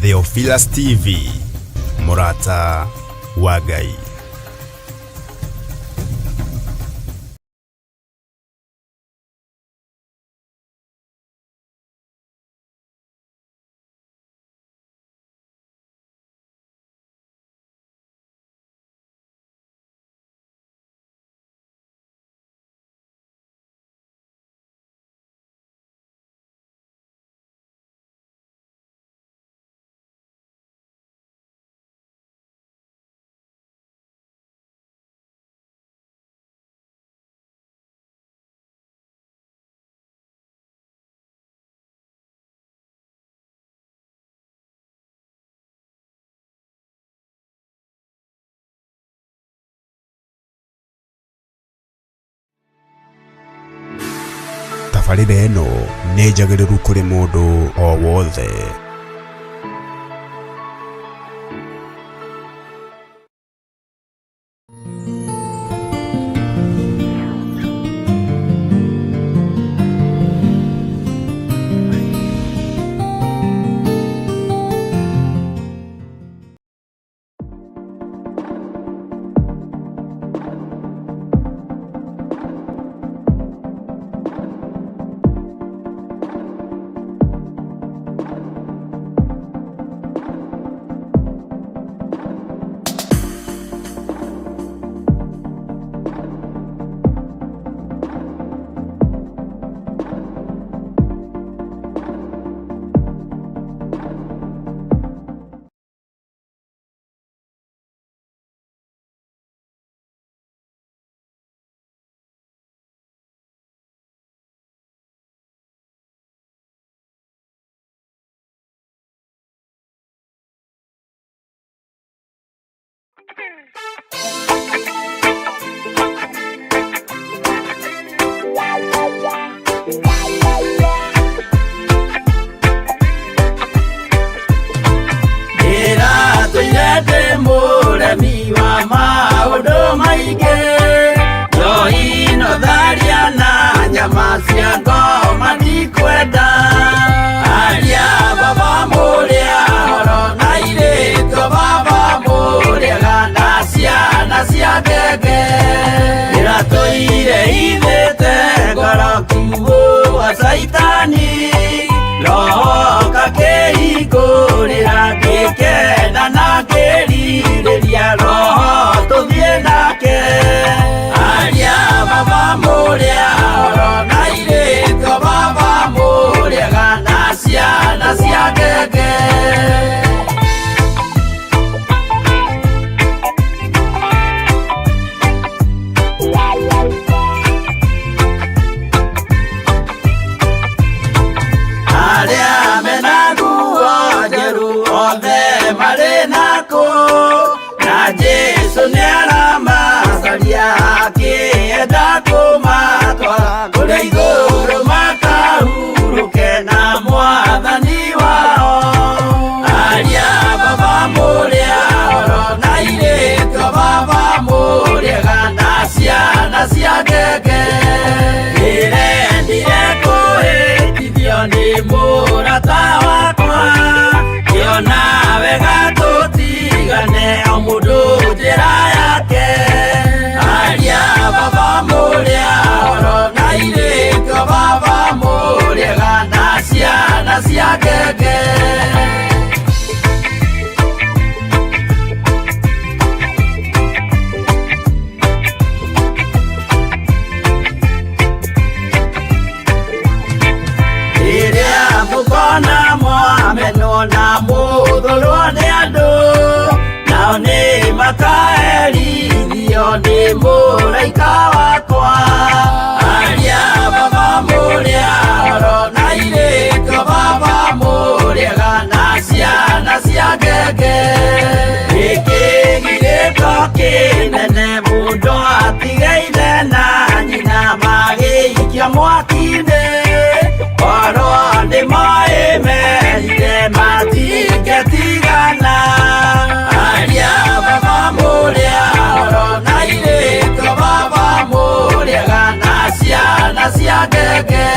Theophilus TV, mũrata wa Ngai. Tabarĩra ĩno nĩ njagĩrĩru kũrĩ mũndũ o wothe. Ndĩratũire ndĩ mũremi wa maũndũ maingĩ, njohi no tharia na nyama cia ngoma ndikwenda. Aria baba mũrĩa horo na airĩtu baba mũrĩega na ciana cia ngenge. Ndĩratũire ithĩte ngoro kiugũ wa caitani, roho kakĩhingũrĩra ngĩkena na ngĩrirĩria roho tũthiĩ nake. Aria baba mũrĩa horo na airĩtu baba mũrĩega na ciana cia ngenge. Arĩa mena nguo njerũ othe marĩ nakũ, na Jesũ nĩaramacaria akĩenda kũmatwara kũrĩa igũrũ makahurũke na mwathani wao. Aria baba mũrĩa horo na airĩtu baba mũrĩega na ciana cia ngenge. Ndĩrendire kũhĩtithio nĩ mũrata wakwa, ngĩona wega tũtigane o mũndũ njĩra yake. Aria baba mũrĩa horo na airĩtu baba mũrĩega na ciana cia ngenge. Rĩrĩa mũkona mwamenwo na mũthũrwo nĩ andũ, nao nĩ makaherithio nĩ mũraika wakwa. Aria baba mũrĩa horo na airĩtu baba mũrĩega na ciana cia ngenge. Gĩkĩgirĩko kĩnene mũndũ atige ithe na nyina magĩikia mwaki-inĩ, korwo nĩ moĩ merire matingĩtigana. Aria baba mũrĩa horo na airĩtu baba mũrĩega na ciana cia ngenge.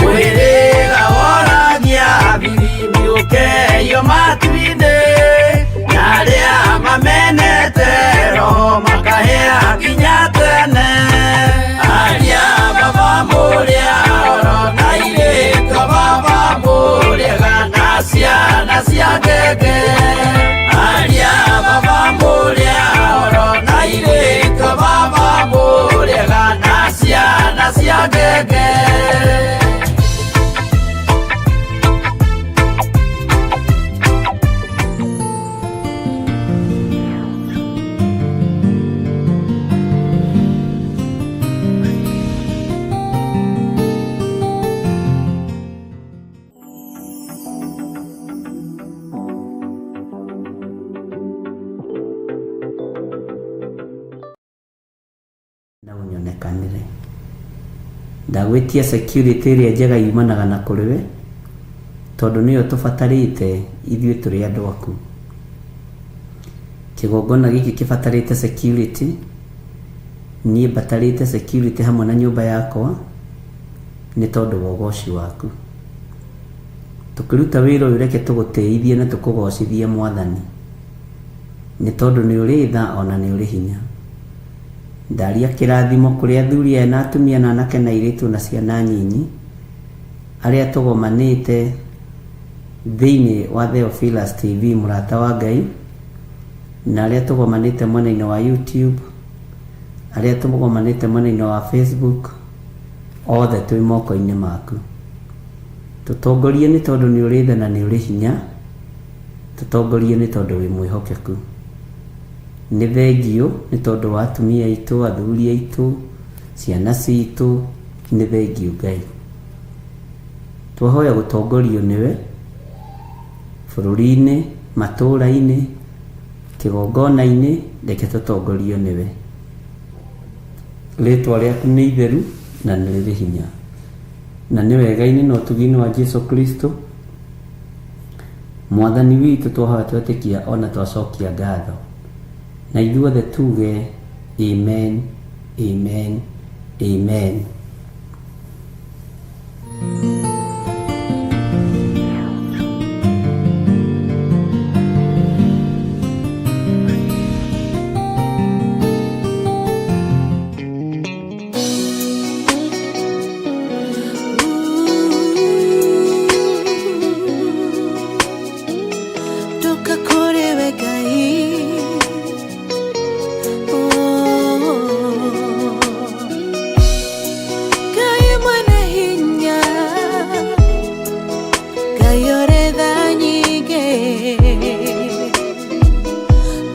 Mwĩrĩga woragia bibi mĩũke Matu-inĩ na arĩa mamenete roho makahĩa nginya tene. Aria baba mũrĩa oro na airĩtu a baba mũrĩega na ciana cia ngenge. Aria baba mũrĩa oro na airĩtu a baba mũrĩega na ciana cia ngenge. Na unyonekanĩre. Ndagwĩtia security ĩrĩa njega yumanaga na kũrĩ we, tondũ nĩyo tũbatarĩte ithuĩ tũrĩ andũ aku. Kĩgongona gĩkĩ kĩbatarĩte security, niĩ mbatarĩte security hamwe na nyũmba yakwa, nĩ tondũ wa ũgoci waku. Tũkĩruta wĩra ũyũ reke tũgũtĩithie na tũkũgocithie Mwathani, nĩ tondũ nĩ ũrĩ tha ona nĩ ũrĩ hinya. Ndaria kĩrathimo kũrĩ athuri aya na atumia na anake na airĩtu na ciana nyinyi arĩa tũgomanĩte thĩinĩ wa Theophilus TV mũrata wa Ngai, na arĩa tũgomanĩte mwena-inĩ wa YouTube, arĩa tũgomanĩte mwena-inĩ wa Facebook, othe twĩ moko-inĩ maku. Tũtongorie nĩ tondũ nĩ ũrĩ tha na nĩ ũrĩ hinya, tũtongorie nĩ tondũ wĩ mwĩhokeku. Nĩ thengiũ nĩ tondũ wa atumia aitũ, athuri aitũ, ciana citũ, nĩ thengiũ Ngai. Twahoya gũtongorio nĩwe bũrũri-inĩ, matũũra-inĩ, kĩgongona-inĩ, reke tũtongorio nĩwe. Rĩtwa rĩaku nĩ itheru na nĩ rĩrĩ hinya. Na nĩ wega-inĩ na ũtugi-inĩ wa Jesu Kristo, Mwathani witũ twahoya twetĩkia ona twacokia ngatho. Na ithuothe tuge amen, amen, amen. Ndoka kũrĩ we Ngai. Oh. Ngai mwene hinya, Ngai ũrĩ tha nyingĩ,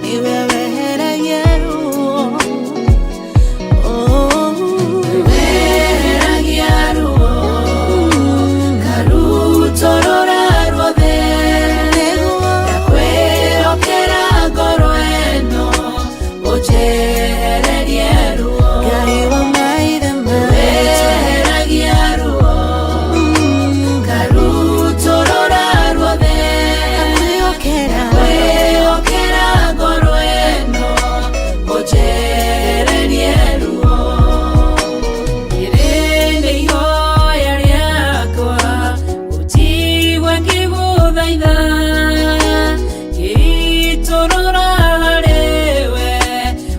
nĩwe weheragia ruo. Oh. Weheragia ruo karutorora ruothe. Nĩguo. Ndakwĩhokera ngoro ĩno ũnjehererie ruo. Ngai wa maithe maitũ. Weheragia ruo karutorora ruothe. Ndakwĩhokera. Ndakwĩhokera ngoro ĩno ũnjehererie ruo. Rĩrĩ nĩ ihoya rĩakwa ũnjigue ngĩgũthaitha, ngĩitũrũra harĩ we,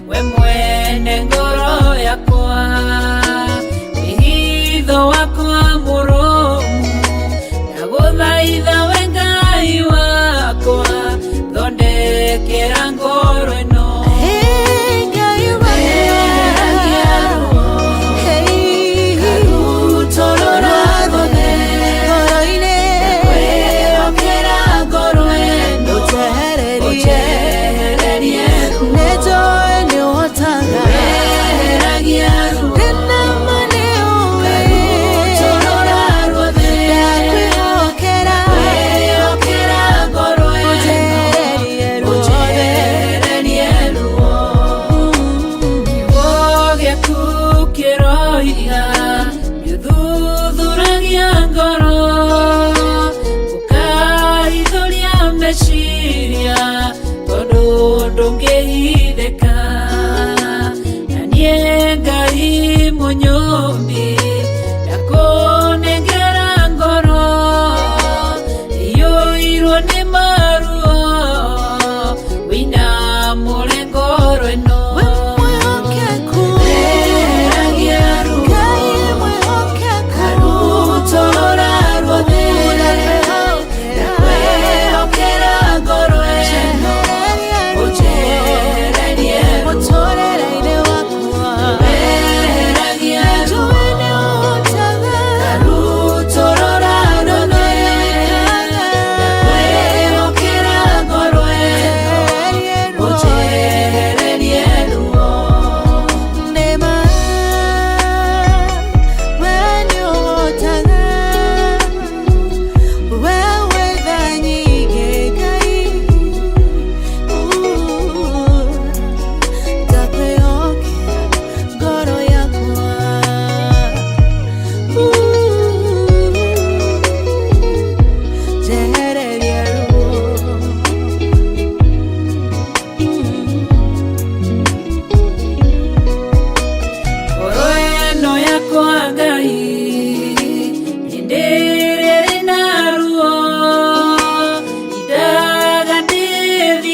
we mwene ngoro yakwa, wĩhitho wakwa mũrũmu. Ndagũthaitha we Ngai wakwa, thondekera ngoro ĩno. Hey, Ngai wa Weheragia ruo Hey. karutorora ruothe. Ngoro-inĩ. Ndakwĩhokera ngoro ĩno Ũnjehererie. ũnjehererie ruo. Nĩnjũĩ nĩũhotaga. Weheragia ruo Ndĩna ma nĩũĩ. karutorora ruothe. Ndakwĩhokera. Ndakwĩhokera ngoro ĩno Ũnjehererie ruothe. ũnjehererie ruo. Kiugo gĩaku kĩroiga gĩthuthuragia ngoro, ũkaithũria meciria tondũ ndũngĩhithĩka. Na niĩ Ngai mũnyũmbi ndakũnengera ngoro iyũirwo nĩ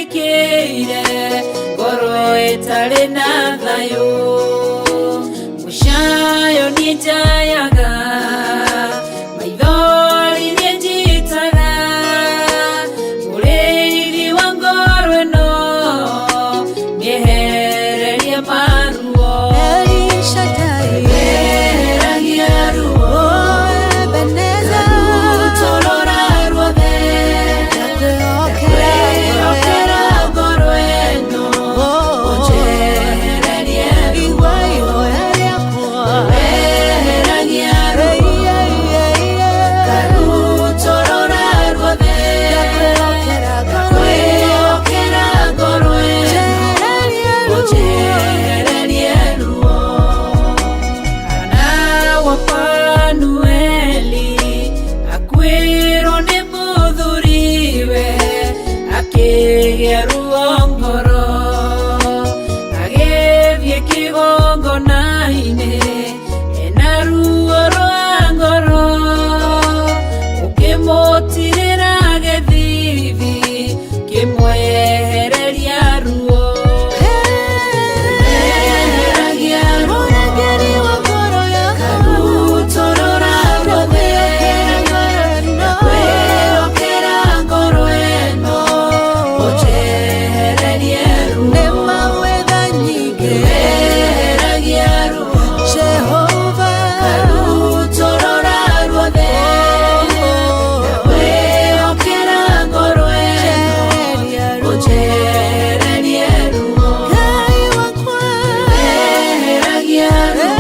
Nĩndĩrikĩire ngoro ĩtarĩ na thayũ mũcayo nĩnjayaga maithori nĩnjitaga mũrĩithi wa ngoro ĩno nĩehererie maruo El Shaddai, eheragia ruo oh Ebenezer, rutorora ruothe ndakwĩhokera kwĩhokera ngoro ĩno Oh, ũnjehererie ruo igua ihoya rĩakwa. eheragia ruo Ei, ei, ei, ei. karutorora ruothe Ndakwĩhokera ngoro ĩno. kwĩhokera ngoro ĩno Njehererie ruo. ũnjehererie ruo Hana wa Fanueli akuĩrwo nĩ mũthuriwe akĩgĩa ruo ngoro agĩthiĩ kĩgongona-inĩ ena ruo rwa ngoro ũkĩmũtirĩra gĩthithi kĩmwehereria ruo eheragia ruo Mũrangĩri wa ngoro yakwa. karutorora ruothe Ndakwĩhokera ngoro ĩno. kwĩhokera ngoro ĩno ũnjehererie ruo Nĩ mawĩra nyingĩ. eheragia ruo Jehova. karutorora ruothe kwĩhokera ngoro ĩno Njehereria ruo. ũnjehererie ruo Ngai wakwa. eheragia ruo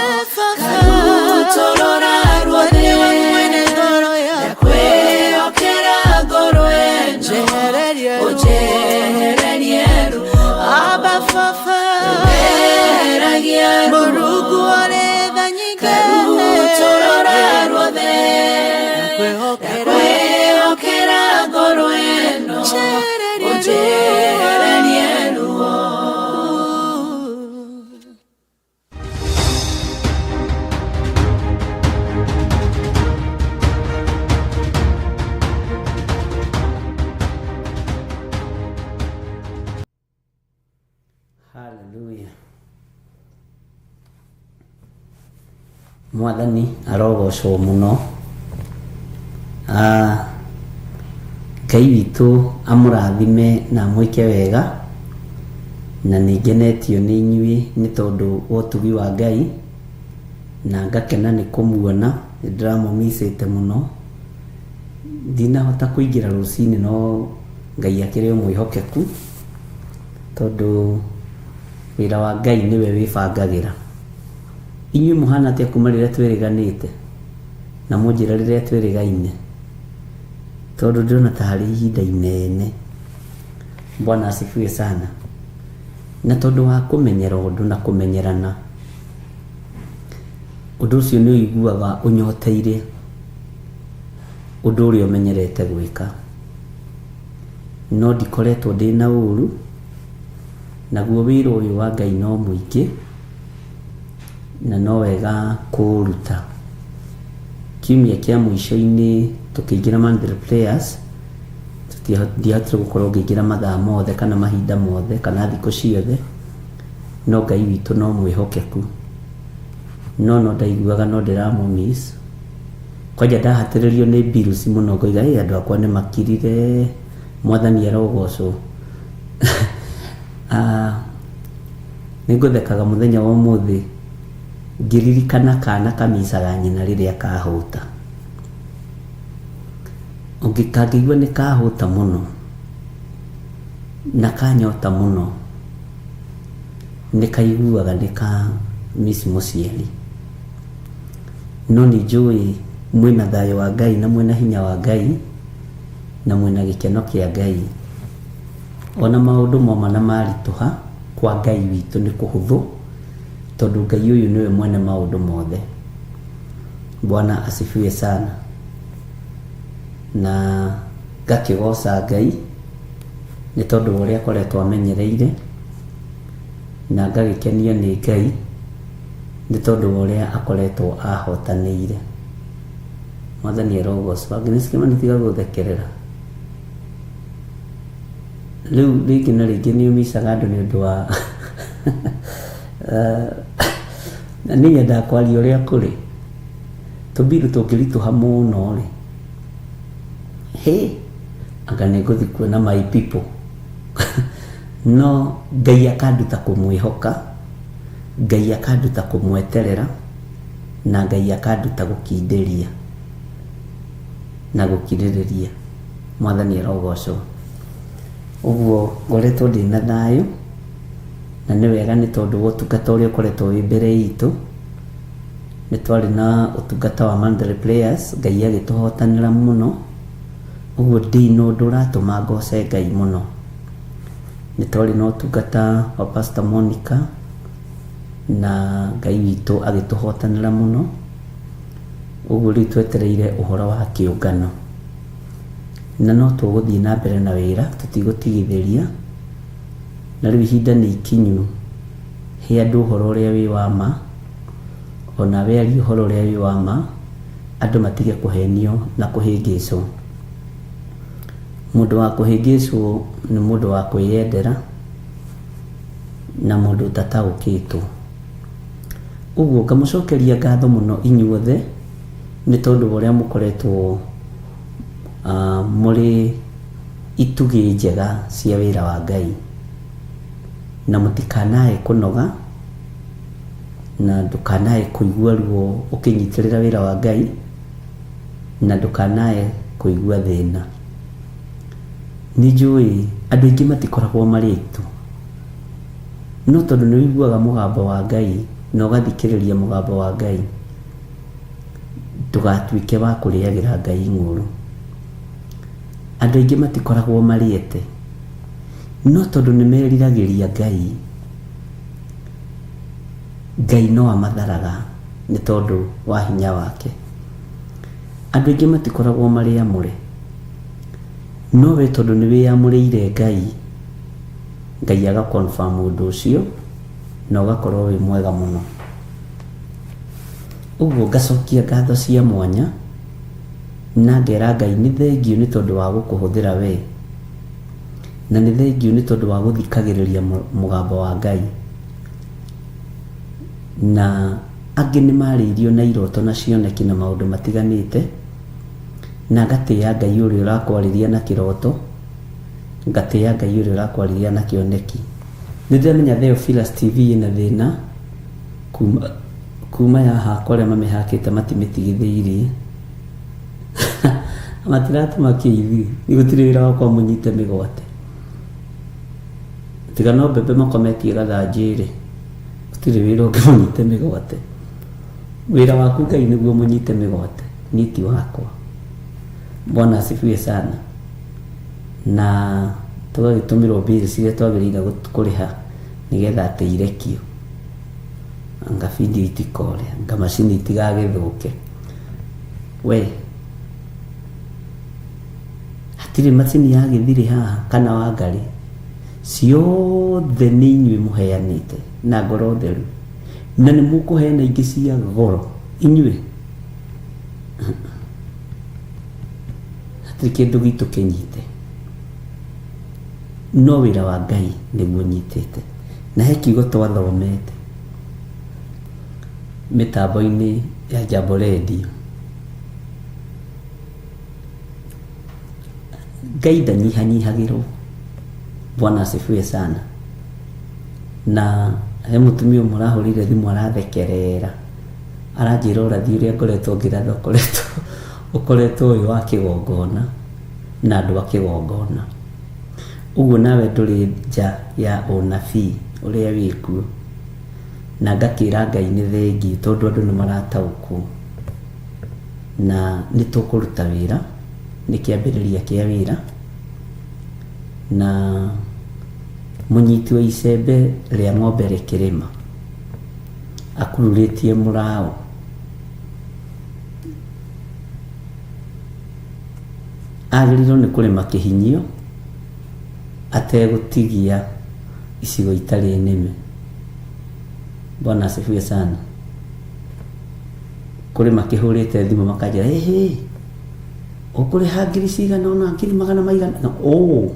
Eh, Baba. karutorora ruothe Nĩwe mwene ngoro yakwa. kwĩhokera ngoro ĩno Njehererie ruo. ũnjehererie ruo Abba Baba. eheragia ruo Mũrungu ũrĩ tha nyingĩ. karutorora ruothe Ndakwĩhokera. kwĩhokera ngoro ĩno Njehererie ũnjehererie ruo Hallelujah. Mwathani arogocwo mũno. Ah, Ngai witũ amũrathime na amwĩke wega na nĩ ngenetio nĩ inyuĩ nĩ tondũ wa ũtugi wa Ngai na ngakena nĩ kũmuona nĩ ndĩramũmicĩte mũno ndinahota kũingĩra rũcinĩ no Ngai akĩrĩ o mwĩhokeku tondũ wĩra wa Ngai nĩwe wĩbangagĩra. Inyuĩ mũhana atĩa kuma rĩrĩa twĩrĩganĩte na mũnjĩra rĩrĩa twĩrĩgaine tondũ ndĩrona ta harĩ ihinda inene. Bwana asifiwe sana. Na tondũ wa kũmenyera ũndũ na kũmenyerana ũndũ ũcio nĩ ũiguaga ũnyoteire ũndũ ũrĩa ũmenyerete gwĩka no ndikoretwo ndĩna ũru naguo wĩra ũyũ wa Ngai no mũingĩ na no wega kũũruta. Kiumia kĩa mũico-inĩ tũkĩingĩra Monthly Prayers ndiahotire gũkorwo ngĩingĩra mathaa mothe kana mahinda mothe kana thikũ ciothe no Ngai witũ no mwĩhokeku no no ndaiguaga no ndĩramũ miss kwanja ndahatĩrĩrio nĩ bills mũno ngoiga ĩ andũ akwa nĩ makirire mwathani arogocwo. Ah, nĩ ngũthekaga mũthenya wa ũmũthĩ ngĩririkana kana kamicaga nyina rĩrĩa kahũta kangĩigua nĩ kahũta mũno na kanyota mũno nĩ kaiguaga nĩ ka miss mũciari no nĩ njũĩ mwĩna thayũ wa Ngai na mwĩna hinya wa Ngai na mwĩna gĩkeno kĩa Ngai ona maũndũ moma na maritũha kwa Ngai witũ nĩ kũhũthũ tondũ Ngai ũyũ nĩwe mwene maũndũ mothe. Bwana asifiwe sana. Na ngakĩgoca Ngai nĩ tondũ wa ũrĩa akoretwo amenyereire na ngagĩkenio nĩ Ngai nĩ tondũ wa ũrĩa akoretwo ahotanĩire. Mwathani arogocwo. Agnes Kĩmani tiga gũthekerera. Rĩu rĩngĩ na rĩngĩ nĩ ũmicaga andũ nĩ ũndũ wa na niĩ nyendaga kwaria ũrĩa kũrĩ. Tũmbiru tũngĩritũha mũno rĩ, hĩ, anga nĩ ngũthiĩ kuona my people. No Ngai akanduta kũmwĩhoka, Ngai akanduta kũmweterera, na Ngai akanduta gũkindĩria na gũkirĩrĩria. Mwathani arogocwo. Ũguo ngoretwo ndĩna thayũ, na nĩ wega nĩ tondũ wa ũtungata ũrĩa ũkoretwo wĩ mbere itũ. Nĩ twarĩ na ũtungata wa Mandhari Players, Ngai agĩtũhotanĩra mũno. Ũguo ndĩ na ũndũ ũratũma ngoce Ngai mũno. Nĩ twarĩ na ũtungata wa Pastor Monica, na Ngai witũ agĩtũhotanĩra mũno. Ũguo rĩu twetereire ũhoro wa kĩũngano. Na no tũgũthiĩ na mbere na wĩra, tũtigũtigithĩria. Na rĩu ihinda nĩ ikinyu, he andũ ũhoro ũrĩa wĩ wa ma, onawe aria ũhoro ũrĩa wĩ wa ma, andũ matige kũhenio na kũhĩngĩcwo. Mũndũ wa kũhĩngĩcwo nĩ mũndũ wa kwĩyendera na mũndũ ũtataũkĩtwo. Ũguo ngamũcokeria ngatho mũno inyuothe nĩ tondũ wa ũrĩa mũkoretwo mũrĩ itugĩ njega cia wĩra wa Ngai. Na mũtikanae kũnoga na ndũkanae kũigua ruo ũkĩnyitĩrĩra wĩra wa Ngai na ndũkanae kũigua thĩna. Nĩ njũĩ andũ aingĩ matikoragwo marĩ aitũ, no tondũ nĩ ũiguaga mũgambo wa Ngai na ũgathikĩrĩria mũgambo wa Ngai, ndũgatuĩke wa kũrĩagĩra Ngai ng'ũũrũ. Andũ aingĩ matikoragwo marĩ ete, no tondũ nĩ meriragĩria Ngai, Ngai no amatharaga nĩ tondũ wa hinya wake. Andũ aingĩ matikoragwo marĩ amũre, no we tondũ nĩ wĩyamũrĩire Ngai, Ngai aga confirm ũndũ ũcio na ũgakorwo wĩ mwega mũno. Ũguo ngacokia ngatho cia mwanya na ngera Ngai nĩ thengiũ nĩ tondũ wa gũkũhũthĩra we, na nĩ thengiũ nĩ tondũ wa gũthikagĩrĩria mũgambo wa Ngai. Na angĩ nĩ marĩirio na iroto na cioneki na maũndũ matiganĩte, na ngatĩĩa Ngai ũrĩa ũrakwarĩria na kĩroto, ngatĩĩa Ngai ũrĩa ũrakwarĩria na kĩoneki. Nĩ ndĩramenya Theophilus TV ĩna thĩna kuma yahakwo arĩa mamĩhakĩte matimĩtigithĩirie. Matiratũmakia ithuĩ, gũtirĩ wĩra wakwa mũnyite mĩgwate. Tiga no mbembe makometie gathanjĩ-rĩ, gũtirĩ wĩra ũngĩ mũnyite mĩgwate. Wĩra waku Ngai nĩguo mũnyite mĩgwate, niĩ ti wakwa. Bwana asifiwe sana. Na tũgagĩtũmĩrwo bills iria twagĩrĩire kũrĩha nĩgetha atĩ irekio. Anga video itikore, anga macini itigagĩthũke. We, hatirĩ macini ya gĩthirĩ haha kana Wangarĩ, ciothe nĩ inyuĩ mũheanĩte na ngoro theru, na nĩ mũkũheana ingĩ cia goro inyuĩ. Hatirĩ kĩndũ gitũ kĩnyite, no wĩra wa Ngai nĩguo nyitĩte. Na he kiugo twathomete mĩtambo-inĩ ya Jambo Radio. Ngai ndanyihanyihagĩrwo. Bwana asifiwe sana. Na he mũtumia ũmwe ũrahũrire thimũ arathekerera, aranjĩra ũrathi ũrĩa ngoretwo ngĩratha ũkoretwo wĩ wa kĩgongona na andũ a kĩgongona. Ũguo nawe ndũrĩ nja ya ũnabii ũrĩa wĩkuo. Na ngakĩra Ngai nĩ thengiũ tondũ andũ nĩ marataũkwo. Na nĩ tũkũruta wĩra, nĩ kĩambĩrĩria kĩa wĩra. Na mũnyiti wa icembe rĩa ng'ombe rĩkĩrĩma, akururĩtie mũraũ. Agĩrĩirwo nĩ kũrĩma kĩhinyio ategũtigia icigo itarĩ nĩme. Bwana asifiwe sana. Kũrĩ makĩhũrĩte thimũ makanjĩra, ĩhĩ, ũkũrĩha ngiri cigana ũna, ngiri magana maigana, ũ.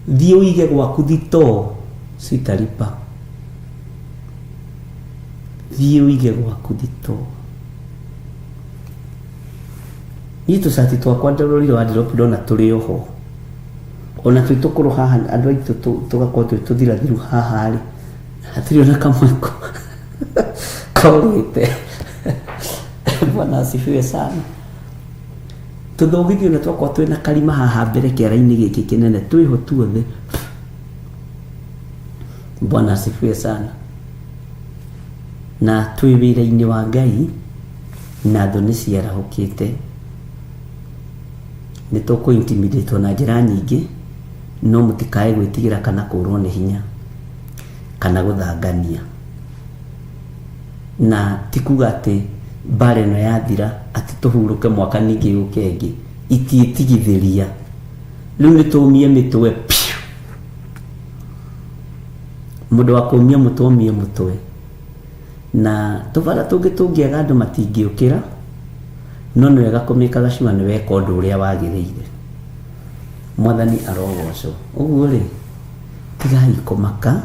Thiĩ ũige gwaku thitoo sitaripa. Thiĩ ũige gwaku thitoo. Niĩ tũcati twakwa ndororire wardrobe ndona tũrĩ oho. Ona twĩ tũkũrũ haha andũ aitũ tũgakorwo twĩ tũthirathiru haha rĩ, hatirĩ ona kamwe korĩte. Bwana asifiwe sana. Tũthogithio na twakorwo twĩna karima haha mbere kĩara-inĩ gĩkĩ kĩnene twĩho tuothe. Bwana asifiwe sana. Na twĩ wĩra-inĩ wa Ngai na thũ nĩ ciarahũkĩte. Nĩ tũkũ intimidate na njĩra nyingĩ, no mũtikae gwĩtigĩra kana kũrwo nĩ hinya kana gũthangania. Na ti kuga atĩ mbara ĩno yathira atĩ tũhurũke mwaka ningĩ yũke ĩngĩ, itiĩtigithĩria. Rĩu nĩ tũmie mĩtwe piũ. Mũndũ wa kũmia mũtwe omie mũtwe. Na tũbara tũngĩ tũngĩaga andũ matingĩũkĩra, no nĩ wega kũmĩkaga sure nĩ weka ũndũ ũrĩa wagĩrĩire. Mwathani arogocwo. Ũguo rĩ, tigai kũmaka,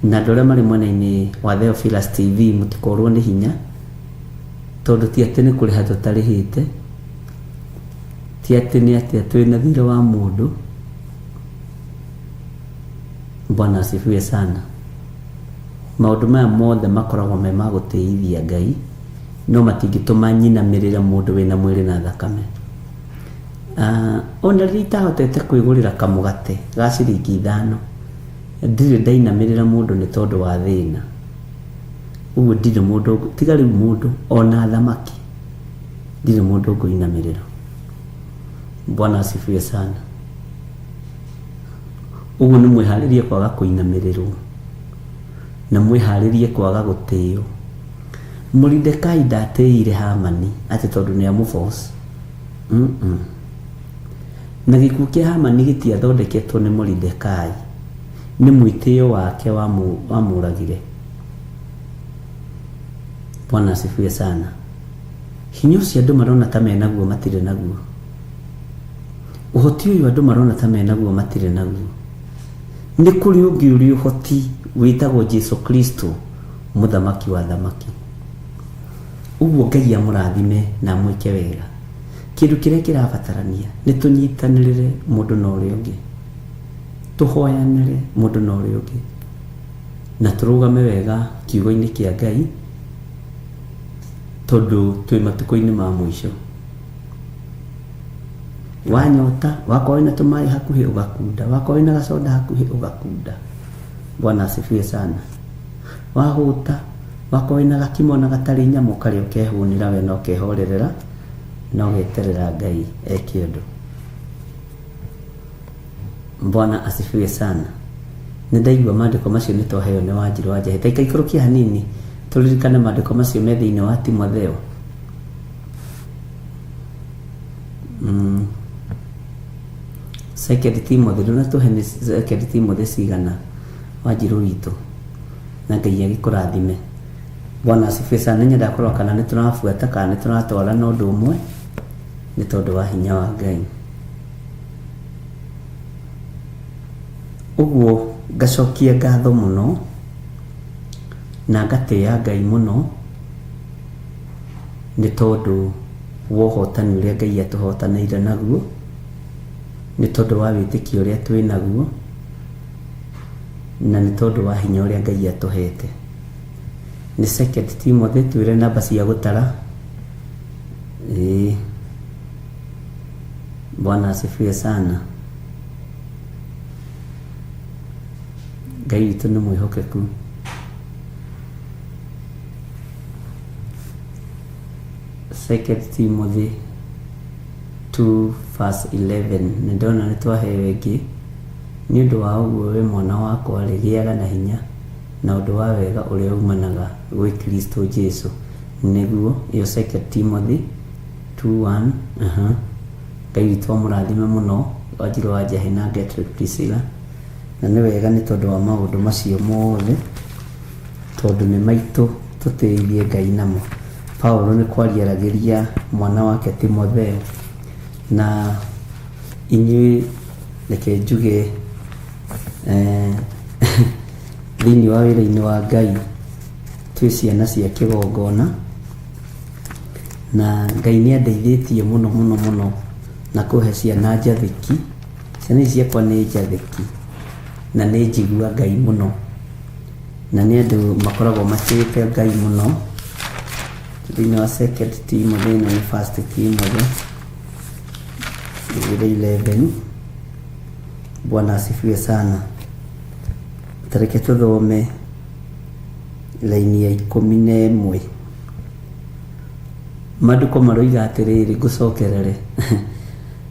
na andũ arĩa marĩ mwena-inĩ wa Theophilus TV mũtikorwo nĩ hinya, tondũ ti atĩ nĩ kũrĩha tũtarĩhĩte, ti atĩ nĩ atĩa twĩna thirĩ wa mũndũ. Bwana asifiwe sana. Maũndũ maya mothe makoragwo me ma gũtĩithia Ngai, no matingĩtũma nyinamĩrĩre mũndũ wĩna mwĩrĩ na thakame. Ona rĩrĩa itahotete kwĩgũrĩra kamũgate ga ciringi 5, ndirĩ ndainamĩrĩra mũndũ nĩ tondũ wa thĩna. Ũguo ndirĩ mũndũ, tiga rĩu mũndũ, ona thamaki, ndirĩ mũndũ ngũinamĩrĩra. Bwana asifiwe sana. Ũguo nĩ mwĩharĩrie kwaga kũinamĩrĩrwo, na mwĩharĩrie kwaga gũtĩo. Moridekai ndatĩire Hamani atĩ tondũ nĩ amũforce. Na gĩkuũ kĩa Hamani gĩtiathondeketwo nĩ Moridekai, nĩ mwĩtĩo wake wamũragire. Bwana asifiwe sana. Hinya ũcio andũ marona ta menaguo matirĩ naguo. Ũhoti ũyũ andũ marona ta menaguo matirĩ naguo. Nĩ kũrĩ ũngĩ ũrĩ ũhoti wĩtagwo Jesu Kristo, mũthamaki wa thamaki. Ũguo Ngai amũrathime na amwĩke wega. Kĩndũ kĩrĩa kĩrabatarania nĩ tũnyitanĩrĩre mũndũ na ũrĩa ũngĩ, tũhoyanĩre mũndũ na ũrĩa ũngĩ, na tũrũgame wega kiugo-inĩ kĩa Ngai, tondũ twĩ matukũ-inĩ ma mũico. Wanyota, wakorwo wĩna tũmaĩ hakuhĩ ũgakunda, wakorwo wĩna gacoda hakuhĩ ũgakunda. Bwana asifiwe sana. Wahũta, wakorwo wĩna gakimo na gatarĩ nyamũ karĩa ũkehũnĩra we na ũkehorerera, na ũgeterera Ngai eke ũndũ. Bwana asifiwe sana. Nĩ ndaigua maandĩko macio nĩ twaheo nĩ Wanjirũ wa Njahi. Ta ikaikũrũkia hanini tũririkane maandĩko macio me thĩinĩ wa Timotheo. Second Timothy, ndũnatũhe nĩ Second Timothy cigana Wanjirũ witũ, na Ngai agĩkũrathime. Bwana asifiwe sana. Nĩ nyendaga kũrora kana nĩ tũrabuata kana nĩ tũratwarana ũndũ ũmwe, nĩ tondũ wa hinya wa Ngai. Ũguo ngacokia ngatho mũno na ngatĩĩa Ngai mũno nĩ tondũ wa ũhotani ũrĩa Ngai atũhotanĩire naguo, nĩ tondũ wa wĩtĩkio ũrĩa twĩ naguo, na nĩ tondũ wa hinya ũrĩa Ngai atũhete. Nĩ Second Timothy, twĩre namba cia gũtara. Ĩĩ. Bwana asifiwe sana. Ngai witũ nĩ mwĩhokeku. Second Timothy 2 verse 11. Nĩ ndona nĩ twaheo ĩngĩ. Nĩ ũndũ wa ũguo we mwana wakwa rĩ, gĩaga na hinya na ũndũ wa wega ũrĩa umanaga gwĩ Kristo Jesu. Nĩguo ĩyo Second Timothy 2:1. Ngai witũ amũrathime mũno Wanjirũ wa Njahi na Gertrude Priscilla. Na nĩ wega nĩ tondũ wa maũndũ macio mothe, tondũ nĩ maitũ tũtĩithie Ngai namo. Paulo nĩ kwaria aragĩria mwana wake Timotheo, na inyuĩ Reke njuge eh, thĩinĩ wa wĩra-inĩ wa Ngai twĩ ciana cia kĩgongona, na Ngai nĩ andeithĩtie mũno mũno mũno na kũhe ciana njathĩki. Ciana ici ciakwa nĩ njathĩki na nĩ njigua Ngai mũno, na nĩ andũ makoragwo matĩĩte Ngai mũno. Thĩinĩ wa Second Timothy, ĩno nĩ First Timothy 2:11. Bwana asifiwe sana. Tareke tũthome raini ya 11. Maandĩko maroiga atĩrĩrĩ, ngũcokerere,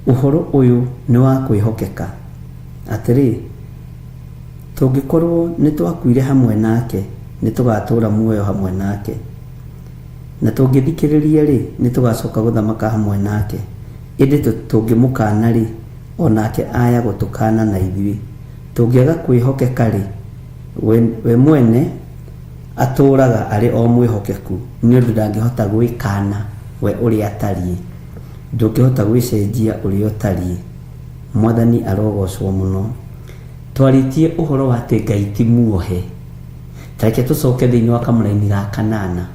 ũhoro ũyũ nĩ wa kwĩhokeka, atĩrĩ, tũngĩkorwo nĩ twakuire hamwe nake, nĩ tũgatũũra muoyo hamwe nake, na tũngĩthikĩrĩria-rĩ, nĩ tũgacoka gũthamaka hamwe nake, ĩndĩ tũngĩmũkaana-rĩ, o nake aya gũtũkaana na ithuĩ. Tũngĩaga kwĩhokeka-rĩ, we mwene atũũraga arĩ o mwĩhokeku, nĩ ũndũ ndangĩhota gwĩkaana we ũrĩa atariĩ. Ndũngĩhota gwĩcenjia ũrĩa ũtariĩ. Mwathani arogocwo mũno. Twarĩtie ũhoro wa atĩ Ngai ti muohe. Ta reke tũcoke thĩinĩ wa kamũraini ga kanana.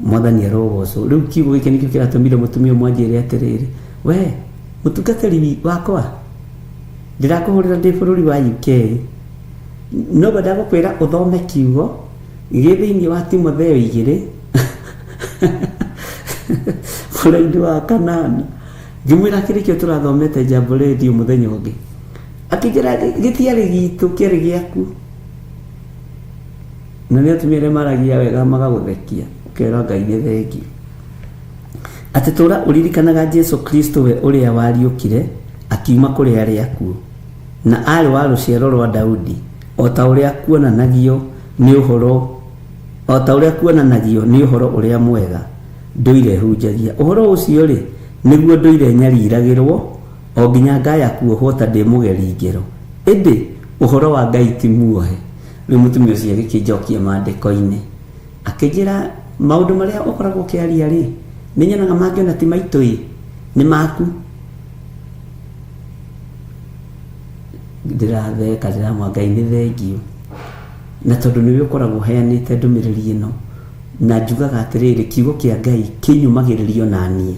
Mwathani arogocwo. Rĩu kiugo gĩkĩ nĩkĩo kĩratũmire mũtumia ũmwe anjĩre atĩrĩrĩ, we mũtungatĩri wakwa, ndĩrakũhũrĩra ndĩ bũrũri wa UK, no ngwenda gũkwĩra ũthome kiugo gĩ thĩinĩ wa Timotheo 2 mũraini wa kanana. Ngĩmwĩra kĩrĩ kĩo tũrathomete Jambo Radio mũthenya ũngĩ, akĩnjĩra gĩtiarĩ gitũ, kĩarĩ gĩaku. Na nĩ atumia arĩa maragia wega magagũthekia, ũkera Ngai nĩ thengiũ. Atĩ tũra ũririkanaga Jesu Kristo we ũrĩa wariũkire akiuma kũrĩ arĩa akuũ, na aarĩ wa rũciaro rwa Daudi, o ta ũrĩa kuonanagio nĩ ũhoro o ta ũrĩa kuonanagio nĩ ũhoro ũrĩa mwega ndũire hunjagia. Ũhoro ũcio-rĩ, nĩguo ndũire nyariragĩrwo o nginya ngaya kuohwo ta ndĩ mũgeri ngero. Ĩndĩ ũhoro wa Ngai ti muohe. Rĩu mũtumia ũcio agĩkĩnjokia maandĩko-inĩ, akĩnjĩra maũndũ marĩa ũkoragwo ũkĩaria-rĩ, nĩ nyonaga mangĩ ona ti maitũ-ĩ, nĩ maku. Ndĩratheka ndĩramwĩra Ngai nĩ thengiũ, na tondũ nĩwe ũkoragwo ũheanĩte ndũmĩrĩri ĩno, na njugaga atĩrĩrĩ, kiugo kĩa Ngai kĩnyũmagĩrĩria ona niĩ,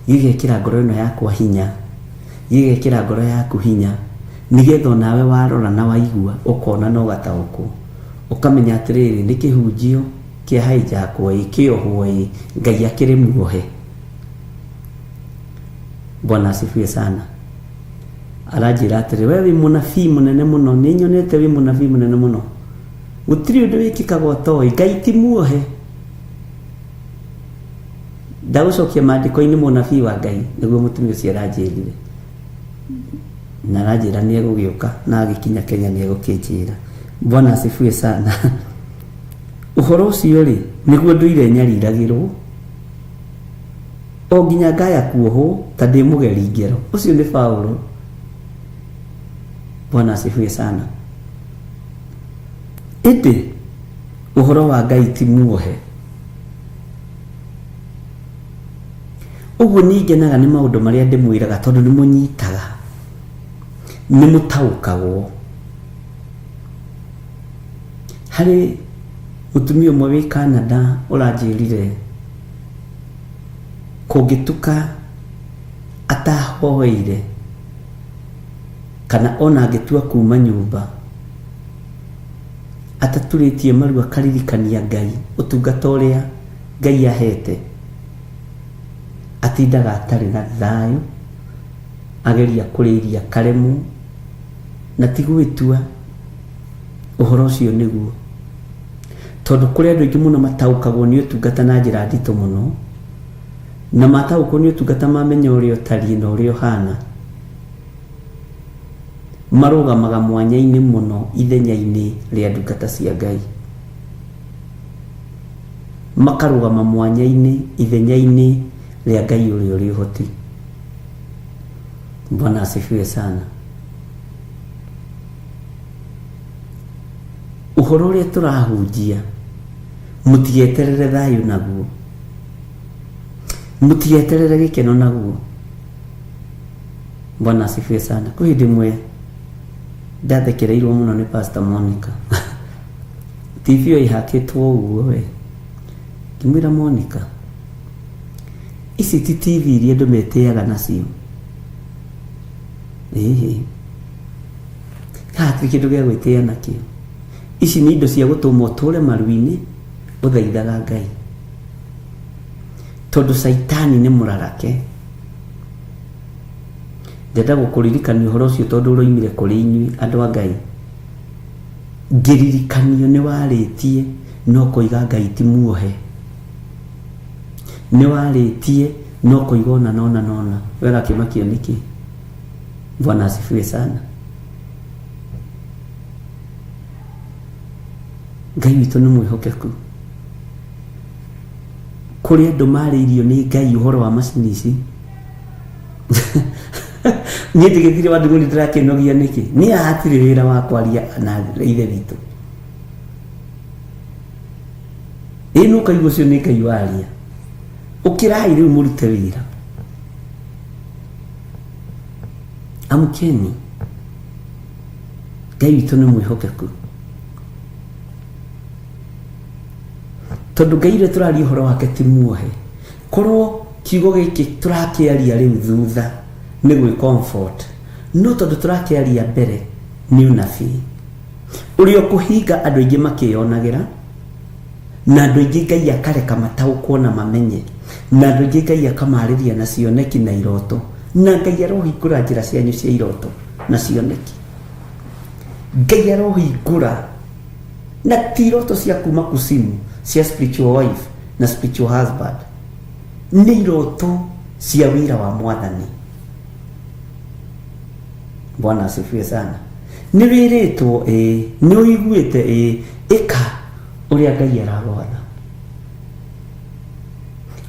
gĩgekĩra ngoro ĩno yakwa hinya, gĩgekĩra ngoro yaku hinya, nĩgetha onawe warora na waigua ũkona na ũgataũkwo, ũkamenya atĩrĩrĩ, nĩ kĩhunjio kĩa hijackwo ĩ, kĩohwo ĩ, Ngai akĩrĩ muohe. Bwana asifiwe sana. Aranjĩra atĩrĩ, we wĩ mũnabii mũnene mũno, nĩ nyonete wĩ mũnabii mũnene mũno, gũtirĩ ũndũ wĩkĩkaga ũtoĩ, Ngai ti muohe. Ndagũcokia maandĩko-inĩ mũnabii wa Ngai, nĩguo mũtumia ũcio aranjĩrire. Na aranjĩra nĩ egũgĩũka, na agĩkinya Kenya nĩ egũkĩnjĩra. Bwana asifiwe sana. Ũhoro ũcio rĩ, nĩguo ndũire nyariragĩrwo o nginya ngaya kuohwo ta ndĩ mũgeri ngero. Ũcio nĩ Paulo. Bwana asifiwe sana. Ĩndĩ ũhoro wa Ngai ti muohe. Ũguo niĩ ngenaga nĩ maũndũ marĩa ndĩmwĩraga, tondũ nĩ mũnyitaga, nĩ mũtaũkagwo. Harĩ mũtumia ũmwe wĩ Canada ũranjĩrire kũngĩtuka atahoeire kana ona angĩtua kuma nyũmba ataturĩtie maru akaririkania Ngai ũtungata ũrĩa Ngai ahete, atindaga atarĩ na thayũ, ageria kũrĩa irio akaremwo, na ti gwĩtua ũhoro ũcio nĩguo, tondũ kũrĩ andũ aingĩ mũno mataũkagwo nĩ ũtungata na njĩra nditũ mũno, na mataũkwo nĩ ũtungata mamenya ũrĩa ũtariĩ na ũrĩa ũhana, marũgamaga mwanya-inĩ mũno ithenya-inĩ rĩa ndungata cia Ngai. Makarũgama mwanya-inĩ ithenya-inĩ rĩa Ngai ũrĩa ũrĩ ũhoti. Bwana asifiwe sana. Ũhoro ũrĩa tũrahunjia, mũtigeterere thayũ naguo, mũtigeterere gĩkeno naguo. Bwana asifiwe sana. Kwĩ hĩndĩ ĩmwe ndathekereirwo mũno nĩ Pastor Monica. TV ĩyo ĩhakĩtwo ũguo we. Ngĩmwĩra Monica, ici ti TV iria andũ metĩaga nacio. Ĩhĩ. Haha hatirĩ kĩndũ gĩa gwĩtĩa nakĩo. Ici nĩ indo cia gũtũma ũtũre maru-inĩ ũthaithaga Ngai. Tondũ caitani nĩ mũrarake. Ndenda gũkũririkania ũhoro ũcio tondũ ũroimire kũrĩ inyuĩ andũ a Ngai. Ngĩririkanio nĩ warĩtie no kũiga Ngai ti muohe. Nĩ warĩtie no kũiga ũna na ũna na ũna. We ũrakĩmakio nĩkĩ? Bwana asifiwe sana. Ngai witũ nĩ mwĩhokeku. Kũrĩ andũ marĩirio nĩ Ngai ũhoro wa macini ici. Niĩ ndigĩthire wa ndung'uni ndĩrakĩnogia nĩkĩ? Niĩ haha hatirĩ wĩra wa kwaria na ithe witũ. Ĩĩ nĩ ũkaigua ũcio nĩ Ngai waria. Ũkĩrai rĩu mũrute wĩra. Amkeni. Ngai witũ nĩ mwĩhokeku. Tondũ Ngai ũrĩa tũraria ũhoro wake ti muohe. Korwo kiugo gĩkĩ tũrakĩaria rĩu thutha nĩ gwĩ comfort. No tondũ tũrakĩaria mbere nĩ ũnabii. Ũrĩa ũkũhinga andũ aingĩ makĩyonagĩra na andũ aingĩ Ngai akareka mataũkwo na mamenye na andũ aingĩ Ngai akamarĩria na cioneki na iroto na Ngai arohingũra njĩra cianyu cia iroto na cioneki. Ngai arohingũra na ti iroto cia kuma kusimu cia spiritual wife na spiritual husband nĩ iroto cia wĩra wa mwathani. Bwana asifiwe sana. Nĩ wĩrĩtwo ĩĩ, nĩ ũiguĩte ĩĩ, ĩka ũrĩa Ngai aragwatha.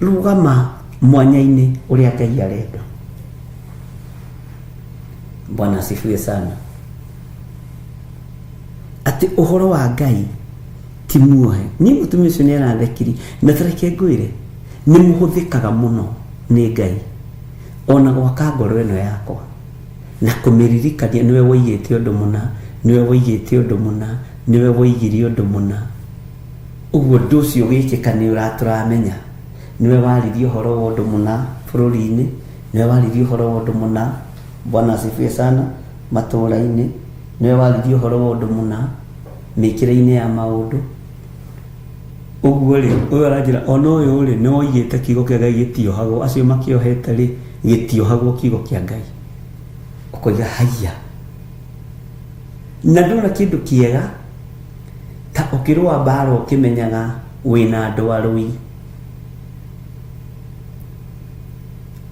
Rũgama mwanya-inĩ ũrĩa Ngai arenda. Bwana asifiwe sana. Atĩ ũhoro wa Ngai ti muohe. Niĩ mũtumia ũcio nĩ arathekiri na tareke ngwĩre nĩ mũhũthĩkaga mũno nĩ Ngai ona gwaka ngoro ĩno yakwa na kũmĩririkania nĩwe woigĩte ũndũ mũna, nĩwe woigĩte ũndũ mũna, nĩwe woigire ũndũ mũna. Ũguo ũndũ ũcio ũgĩkĩka nĩ ũratũramenya. Nĩwe waririe ũhoro wa ũndũ mũna bũrũri-inĩ, nĩwe waririe ũhoro wa ũndũ mũna, Bwana asifiwe sana, matũũra-inĩ, nĩwe waririe ũhoro wa ũndũ mũna mĩkĩre-inĩ ya maũndũ. Ũguo rĩ, ũyũ aranjĩra ona ũyũ rĩ, nĩ woigĩte kiugo kĩa Ngai gĩtiohagwo, acio makĩohete rĩ, gĩtiohagwo kiugo kĩa Ngai. Ũkoiga haiya. Na ndona kĩndũ kĩega ta ũkĩrũa mbara ũkĩmenyaga wĩna andũ arũi.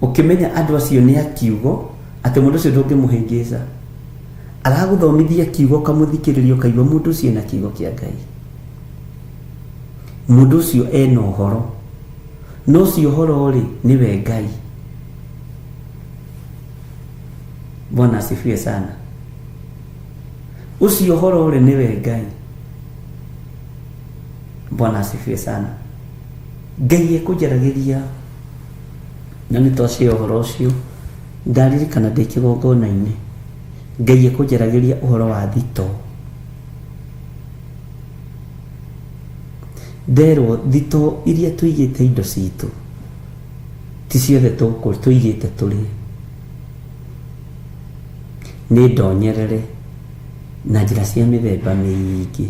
Ũkĩmenya andũ acio nĩ a kiugo, atĩ mũndũ ũcio ndũngĩmũhĩngĩca. Aragũthomithia kiugo ũkamũthikĩrĩria ũkaigua mũndũ ũcio ena kiugo kĩa Ngai. Mũndũ ũcio ena ũhoro. Na ũcio ũhoro rĩ, nĩwe Ngai. Bwana asifiwe sana. Ũcio ũhoro rĩ, nĩwe Ngai. Bwana asifiwe sana. Ngai ekũnjaragĩria na nĩ twacia ũhoro ũcio ndaririkana ndĩ kĩgongona-inĩ Ngai ekũnjaragĩria ũhoro wa thitoo. Nderwo thitoo iria tũigĩte indo citũ ti ciothe tũigĩte tũrĩe. Nĩ ndonyerere na njĩra cia mĩthemba mĩingĩ.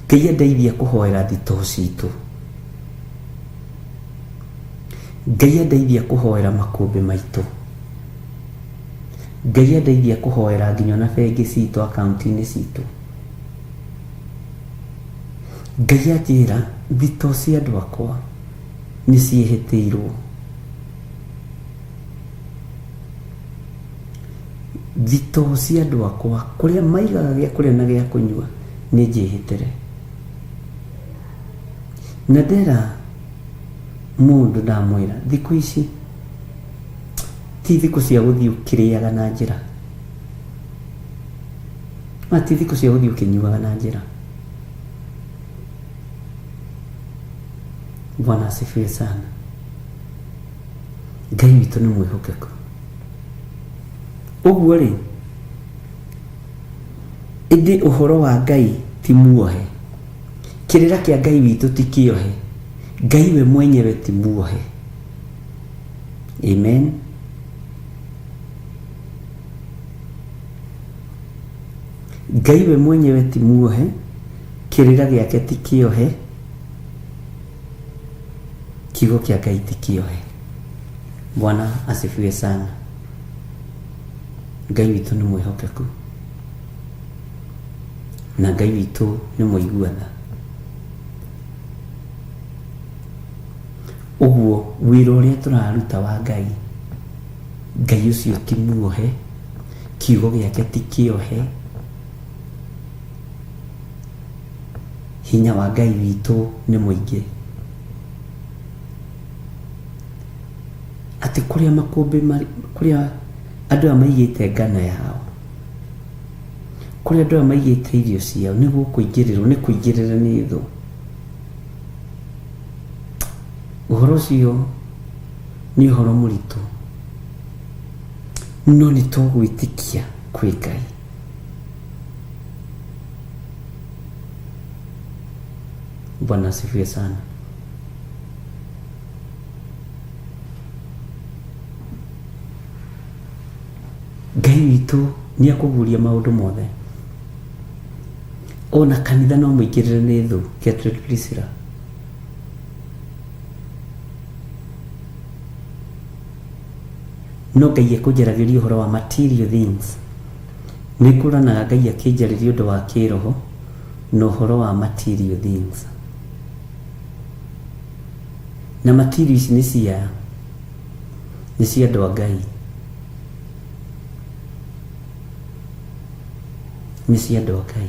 Ngai andeithia kũhoera thitoo citũ. Ngai andeithia kũhoera makũmbĩ maitũ. Ngai andeithia kũhoera nginya ona bengi citũ akaunti-inĩ citũ. Ngai anjĩra thitoo cia andũ akwa nĩ ciĩhĩtĩirwo. Thitoo cia andũ akwa kũrĩa maigaga gĩa kũrĩa na gĩa kũnyua nĩ njĩhĩtĩre. Na ndera mũndũ ndamwĩra thikũ ici ti thikũ cia gũthiĩ ũkĩrĩaga na njĩra. Na ti thikũ cia gũthiĩ ũkĩnyuaga na njĩra. Bwana asifiwe sana. Ngai witũ nĩ mwĩhokeku. Ũguo rĩ, ĩndĩ ũhoro wa Ngai ti muohe, kĩrĩra kĩa Ngai witũ ti kĩohe, Ngai we mwenyewe ti muohe. Amen. Ngai we mwenyewe ti muohe, kĩrĩra gĩake ti kĩohe, kiugo kĩa Ngai ti kĩohe. Bwana asifiwe sana. Ngai witũ nĩ mwĩhokeku na Ngai witũ nĩ mũigua tha. Ũguo wĩra ũrĩa tũraruta wa Ngai, Ngai ũcio ti muohe, kiugo gĩake ti kĩohe, hinya wa Ngai witũ nĩ mũingĩ. Atĩ kũrĩa makũmbĩ marĩ, kũrĩa andũ aya maigĩte ngano yao, kũrĩa andũ aya maigĩte irio ciao nĩ gũkũingĩrĩrwo, nĩ kũingĩrĩre nĩ thũ. Ũhoro ũcio nĩ ũhoro mũritũ, no nĩ tũgwĩtĩkia kwĩ Ngai. Bwana asifiwe sana. Ngai witũ nĩ akũguũria maũndũ mothe. Ona kanitha no mũingĩrĩre nĩ thũ, Gertrude Priscilla. No Ngai ekũnjaragĩria ũhoro wa material things. Nĩ ngũranaga Ngai akĩnjarĩria ũndũ wa kĩroho na ũhoro wa material things. Na material ici nĩ cia nĩ cia andũ a Ngai. Nĩ cia andũ a Ngai.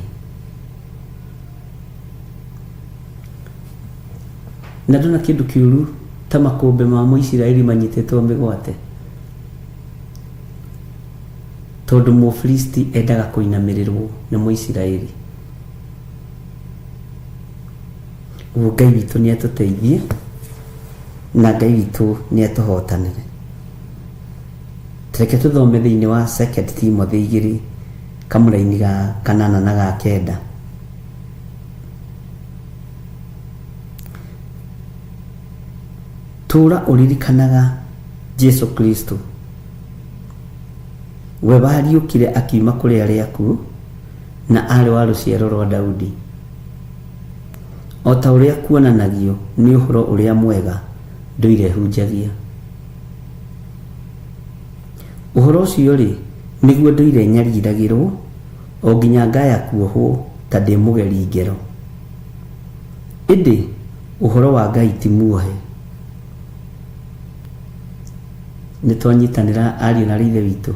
Na ndona kĩndũ kĩũru ta makũmbĩ ma Mũisiraeli manyitĩtwo mĩgwate. Tondũ Mũfilisti endaga kũinamĩrĩrwo nĩ Mũisiraeli. Ũguo Ngai witũ nĩ atũteithie na Ngai witũ nĩ atũhotanĩre. Reke tũthome thĩinĩ wa Second Timothy igĩrĩ kamũraini ga kanana na ga kenda. Tũũra ũririkanaga Jesu Kristo, we wariũkire akiuma kũrĩ arĩa akuũ, na aarĩ wa rũciaro rwa Daudi, o ta ũrĩa kuonanagio nĩ ũhoro ũrĩa mwega ndũire hunjagia. Ũhoro ũcio-rĩ, nĩguo ndũire nyariragĩrũo, o nginya ngaya kuohwo ta ndĩ mũgeri ngero. Ĩndĩ ũhoro wa Ngai ti muohe. Nĩ twanyitanĩra ariũ na aarĩ a Ithe witũ?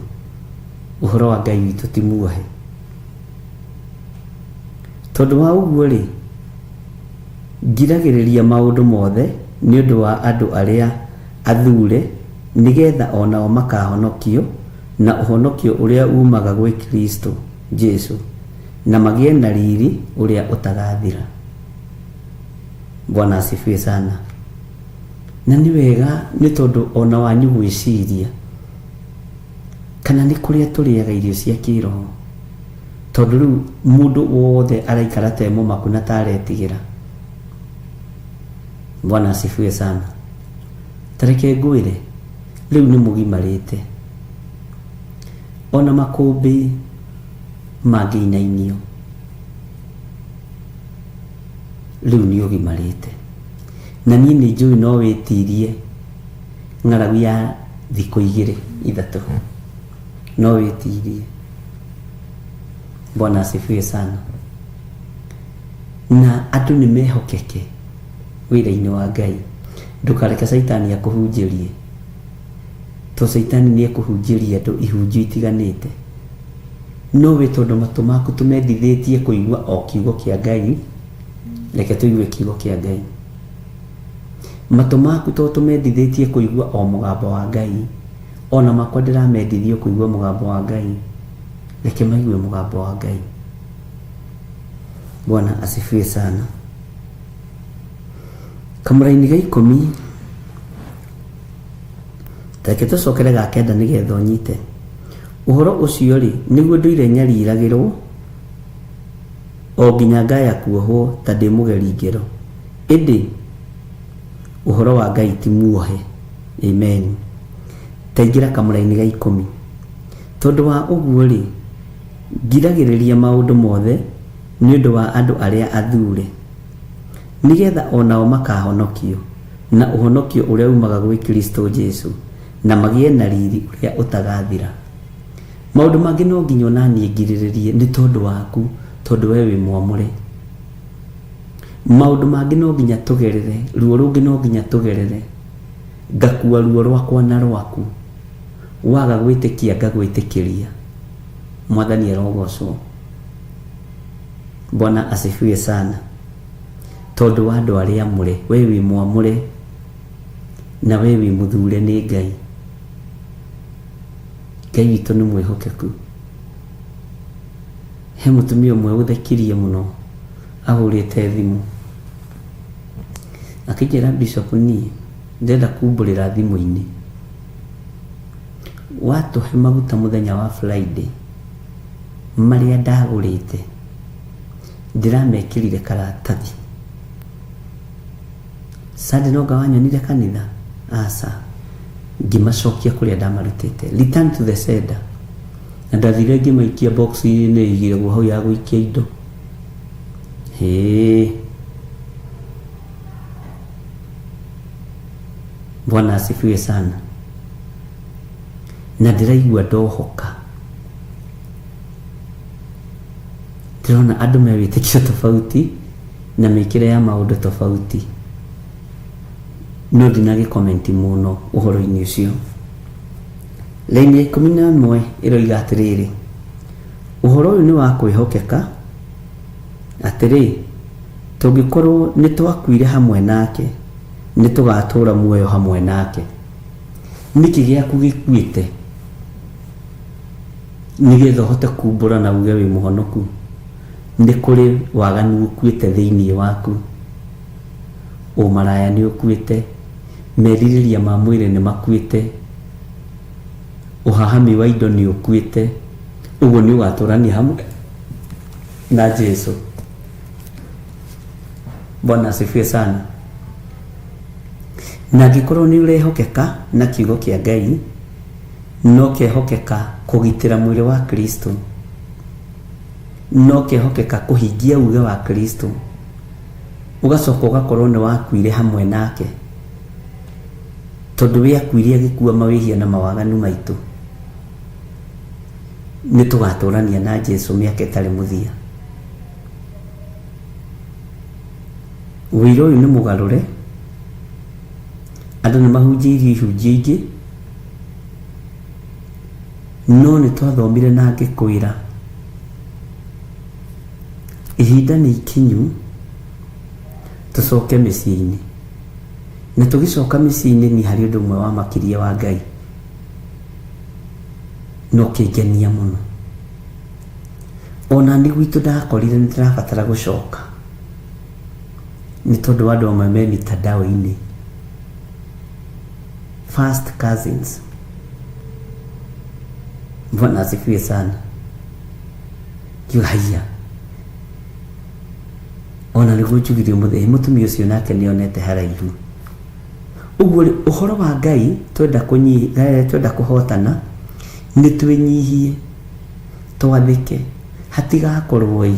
Ũhoro wa Ngai witũ ti muohe. Tondũ wa ũguo-rĩ, ngiragĩrĩria maũndũ mothe nĩ ũndũ wa andũ arĩa athuure, nĩ getha o nao makahonokio na ũhonokio ũrĩa uumaga gwĩ Kristo Jesu, na magĩe na riri ũrĩa ũtagathira. Bwana asifiwe sana. Na nĩ wega nĩ tondũ o na wanyu gwĩciria kana nĩ kũrĩa tũrĩaga irio cia kĩroho, tondũ rĩu mũndũ wothe araikara ta e mũmaku na ta aretigĩra. Bwana asifiwe sana. Ta reke ngwĩre, rĩu nĩ mũgimarĩte. Ona makũmbĩ mangĩinainio, rĩu nĩ ũgimarĩte. Na niĩ nĩ njũĩ no wĩtirie ng'aragu ya thikũ igĩrĩ ithatũ, no wĩtirie. Bwana asifiwe sana. Na andũ nĩ mehokeke wĩra-inĩ wa Ngai. Ndũkareke caitani akũhunjĩrie, to caitani nĩ ekũhunjĩria andũ ihunjio itiganĩte. No we tondũ matũ maku tũmendithĩtie kũigua o kiugo kĩa Ngai, reke tũigue kiugo kĩa Ngai. Matũ maku to tũmendithĩtie kũigua o mũgambo wa Ngai, ona makwa ndĩramendithio kũigua mũgambo wa Ngai, reke maigue mũgambo wa Ngai. Bwana asifiwe sana. Kamũraini ga ikũmi, reke tũcokere ga kenda nĩgetha ũnyite. Ũhoro ũcio-rĩ, nĩguo ndũire nyariragĩrũo o nginya ngaya kuohwo ta ndĩ mũgeri ngero, ĩndĩ ũhoro wa Ngai ti muohe. Amen. Ta ingĩra kamũraini ga ikũmi. Tondũ wa ũguo-rĩ, ngiragĩrĩria maũndũ mothe nĩ ũndũ wa andũ arĩa athure, nĩ getha o nao makahonokio na ũhonokio ũrĩa umaga gwĩ Kristo Jesu, na magĩe na riri ũrĩa ũtagathira. Maũndũ mangĩ no nginya o na niĩ ngirĩrĩrie nĩ tondũ waku, tondũ we wĩ mwamũre. Maũndũ mangĩ no nginya tũgerere, ruo rũngĩ no nginya tũgerere. Ngakua ruo rwakwa na rwaku. Waga gwĩtĩkia ngagwĩtĩkĩria. Mwathani arogocwo. Bwana asifiwe sana. Tondũ wa andũ arĩa amũre, we wĩ mwamũre na we wĩ mũthure nĩ Ngai. Ngai witũ nĩ mwĩhokeku. He mũtumia ũmwe ũthekirie mũno ahũrĩte thimũ akĩnjĩra Bishop niĩ ndĩrenda kumbũrĩra thimũ-inĩ watũhe maguta mũthenya wa Friday marĩa ndagũrĩte ndĩramekĩrire karatathi. Sunday no wanyonire kanitha aca ngĩmacokia kũrĩa ndamarutĩte return to the sender na ndathire ngĩmaikia box-inĩ ĩigĩrwo hau ya gũikia indo. Hĩĩ, Bwana asifiwe sana. Na ndĩraigua ndohoka, ndĩrona andũ me wĩtĩkio tofauti na mĩkĩre ya maũndũ tofauti, no ndinagĩkomenti mũno ũhoro-inĩ ũcio. Raini ya 11 ĩroiga atĩrĩrĩ, ũhoro ũyũ nĩ wa kwĩhokeka, atĩrĩ, tũngĩkorwo nĩ twakuire hamwe nake, nĩ tũgatũũra muoyo hamwe nake. Nĩkĩ gĩaku gĩkuĩte nĩgetha ũhote kumbũra na uge wĩ mũhonoku? Nĩ kũrĩ waganu ũkuĩte thĩinĩ waku, ũmaraya nĩ ũkuĩte, merirĩria ma mwĩrĩ nĩ makuĩte, ũhahami wa indo nĩ ũkuĩte, ũguo nĩ ũgatũrania hamwe na Jesu. Bwana asifiwe sana. Na angĩkorwo nĩ ũrehokeka na kiugo kĩa Ngai, no kehokeka kũgitĩra mwĩrĩ wa Kristo, no kehokeka kũhingia uge wa Kristo, ũgacoka ũgakorwo nĩ wakuire hamwe nake, tondũ we akuire agĩkua mawĩhia na mawaganu maitũ, nĩ tũgatũrania na Jesu mĩaka ĩtarĩ mũthia. Ũira ũyũ nĩ mũgarũre, andũ nĩ mahunjĩirio ihunjio ingĩ, no nĩ twathomire na ngĩkwĩra ihinda nĩ ikinyu tũcoke mĩciĩ-inĩ, na tũgĩcoka mĩciĩ-inĩ niĩ harĩ ũndũ ũmwe wa makirie wa Ngai na ũkĩngenia mũno. Ona nĩ gwitũ ndakorire nĩ ndĩrabatara gũcoka nĩ tondũ wa andũ amwe me mitandao-inĩ, first cousins. Bwana asifiwe sana. Ngiuga haiya, ona nĩguo njugire ũmũthĩ mũtumia ũcio nake nĩ onete haraihu. Ũguo rĩ, ũhoro wa Ngai twenda twenda kũhotana nĩ twĩnyihie, twathĩke, hatigakorwo ĩ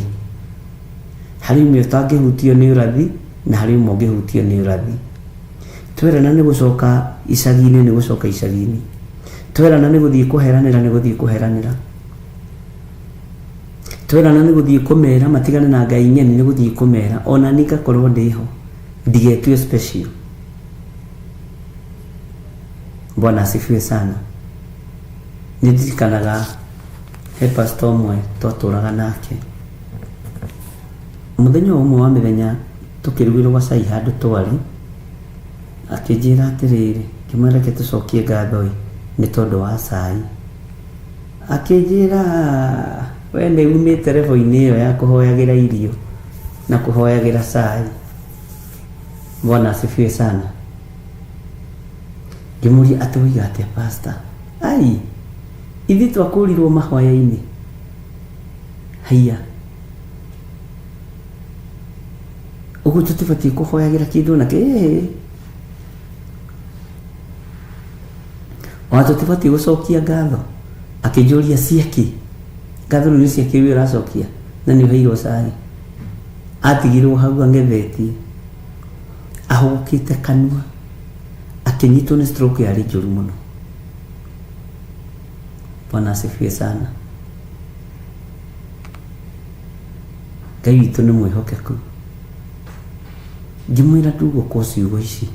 harĩ ũmwe ũtangĩhutio nĩ ũrathi na harĩ ũmwe ũngĩhutio nĩ ũrathi. Twerana nĩ gũcoka icagi-inĩ nĩ gũcoka icagi-inĩ, twerana nĩ gũthiĩ kũheranĩra nĩ gũthiĩ kũheranĩra, twerana nĩ gũthiĩ kũmera matigane na Ngai ng'eni nĩ gũthiĩ kũmera, ona niĩ ngakorwo ndĩho ndigetue special. Bwana asifiwe sana. Nĩ ndirikanaga he pastor ũmwe twatũraga nake, mũthenya ũmwe wa mĩthenya tũkĩrugĩrwo gacai handũ twarĩ, akĩnjĩra atĩrĩrĩ, ngĩmwĩra reke tũcokie ngatho ĩ nĩ tondũ wa cai. Akĩnjĩra we nĩ umĩte level-inĩ ĩyo ya kũhoyagĩra irio na kũhoyagĩra cai. Bwana asifiwe sana. Ngĩmũria atĩ woiga atĩa pastor? Ai, Ithuĩ twakũrirwo mahoya-inĩ. Haiya. Ũguo tũtibatiĩ kũhoyagĩra kĩndũ ona kĩ. Ĩĩ. Ona tũtibatiĩ gũcokia ngatho. Akĩnjũria ciakĩ? Ngatho rĩu nĩ ciakĩ we ũracokia na nĩ ũheirwo cai. Atigirwo hau ang'ethetie ahũgũkĩte kanua akĩnyitwo nĩ stroke yarĩ njũru mũno. Bwana asifiwe sana. Ngai witũ nĩ mwĩhokeku. Ngĩmwĩra ndugũkwo ciugo ici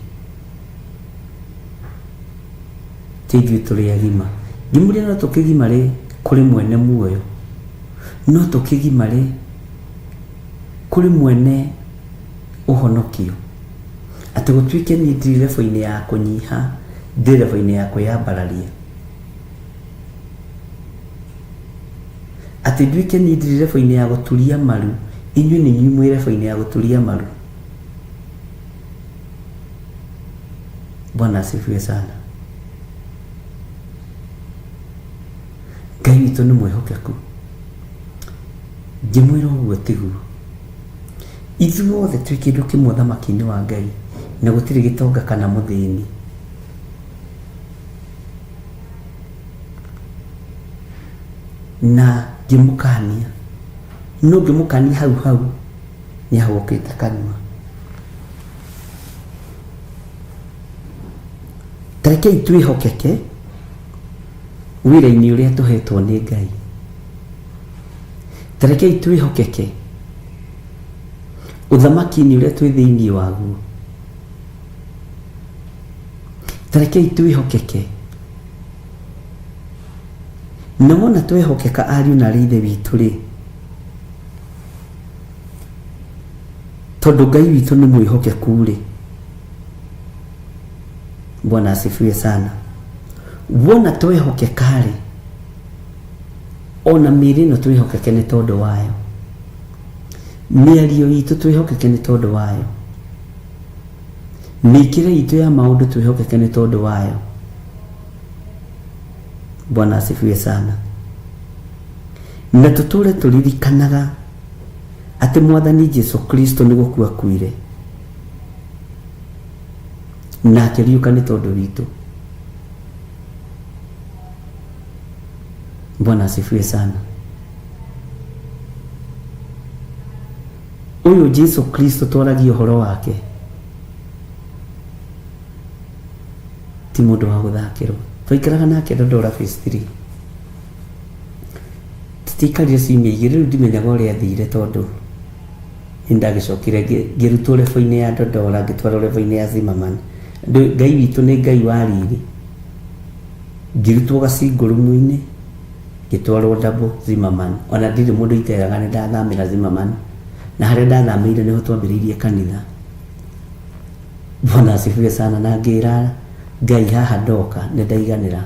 ti ithuĩ tũrĩ agima. Ngĩmũria no tũkĩgimare kũrĩ mwene muoyo, no tũkĩgimare kũrĩ mwene ũhonokio. Atĩ gũtuĩke niĩ ndirĩ level-inĩ ya kũnyiha, ndĩ level-inĩ ya kwĩyambararia. Atĩ nduĩke niĩ ndirĩ level-inĩ ya gũturia maru, inyuĩ nĩ inyuĩ mwĩ level-inĩ ya gũturia maru. Bwana asifiwe sana. Ngai witũ nĩ mwĩhokeku. Ngĩmwĩra ũguo tiguo. Ithuothe twĩ kĩndũ kĩmwe ũthamaki-inĩ wa Ngai, na gũtirĩ gĩtonga kana mũthĩni. Na ngĩmũkania, no ngĩmũkania hau hau nĩ ahũgũkĩte kanua. Ta rekei twĩhokeke wĩra-inĩ ũrĩa tũhetwo nĩ Ngai. Ta rekei twĩhokeke ũthamaki-inĩ ũrĩa twĩ thĩinĩ waguo. Ta rekei twĩhokeke. Na wona twehokeka ariũ na arĩ ithe witũ rĩ, tondũ Ngai witũ nĩ mwĩhokeku rĩ, Bwana asifiwe sana. Wona twehokeka rĩ, ona mĩĩrĩ ĩno twĩhokeke nĩ tondũ wayo, mĩario itũ twĩhokeke nĩ tondũ wayo, mĩkĩre itũ ya maũndũ twĩhokeke nĩ tondũ wayo. Bwana asifiwe sana. Na tũtũre tũririkanaga atĩ Mwathani Jesu Kristo nĩ gũkua akuire na akĩriũka nĩ tondũ witũ. Bwana asifiwe sana. Ũyũ Jesu Kristo twaragia ũhoro wake ti mũndũ wa gũthakĩrwo. Twaikaraga nake Dandora phase 3. Tũtiaikarire ciumia igĩrĩ, rĩu ndimenyaga ũrĩa athire tondũ nĩ ndagĩcokire ngĩrutwo level-inĩ ya Dandora ngĩtwarwo level-inĩ ya Zimmerman. Ngai witũ nĩ Ngai wa riri. Ngĩrutwo gacingũrũmu-inĩ ngĩtwarwo double Zimmerman. Ona ndirĩ mũndũ iteraga nĩ ndathamĩra Zimmerman. Na harĩa ndathamĩire nĩho twambĩrĩirie kanitha. Bwana asifiwe sana. Na ngĩra Ngai haha ndoka nĩ ndaiganĩra.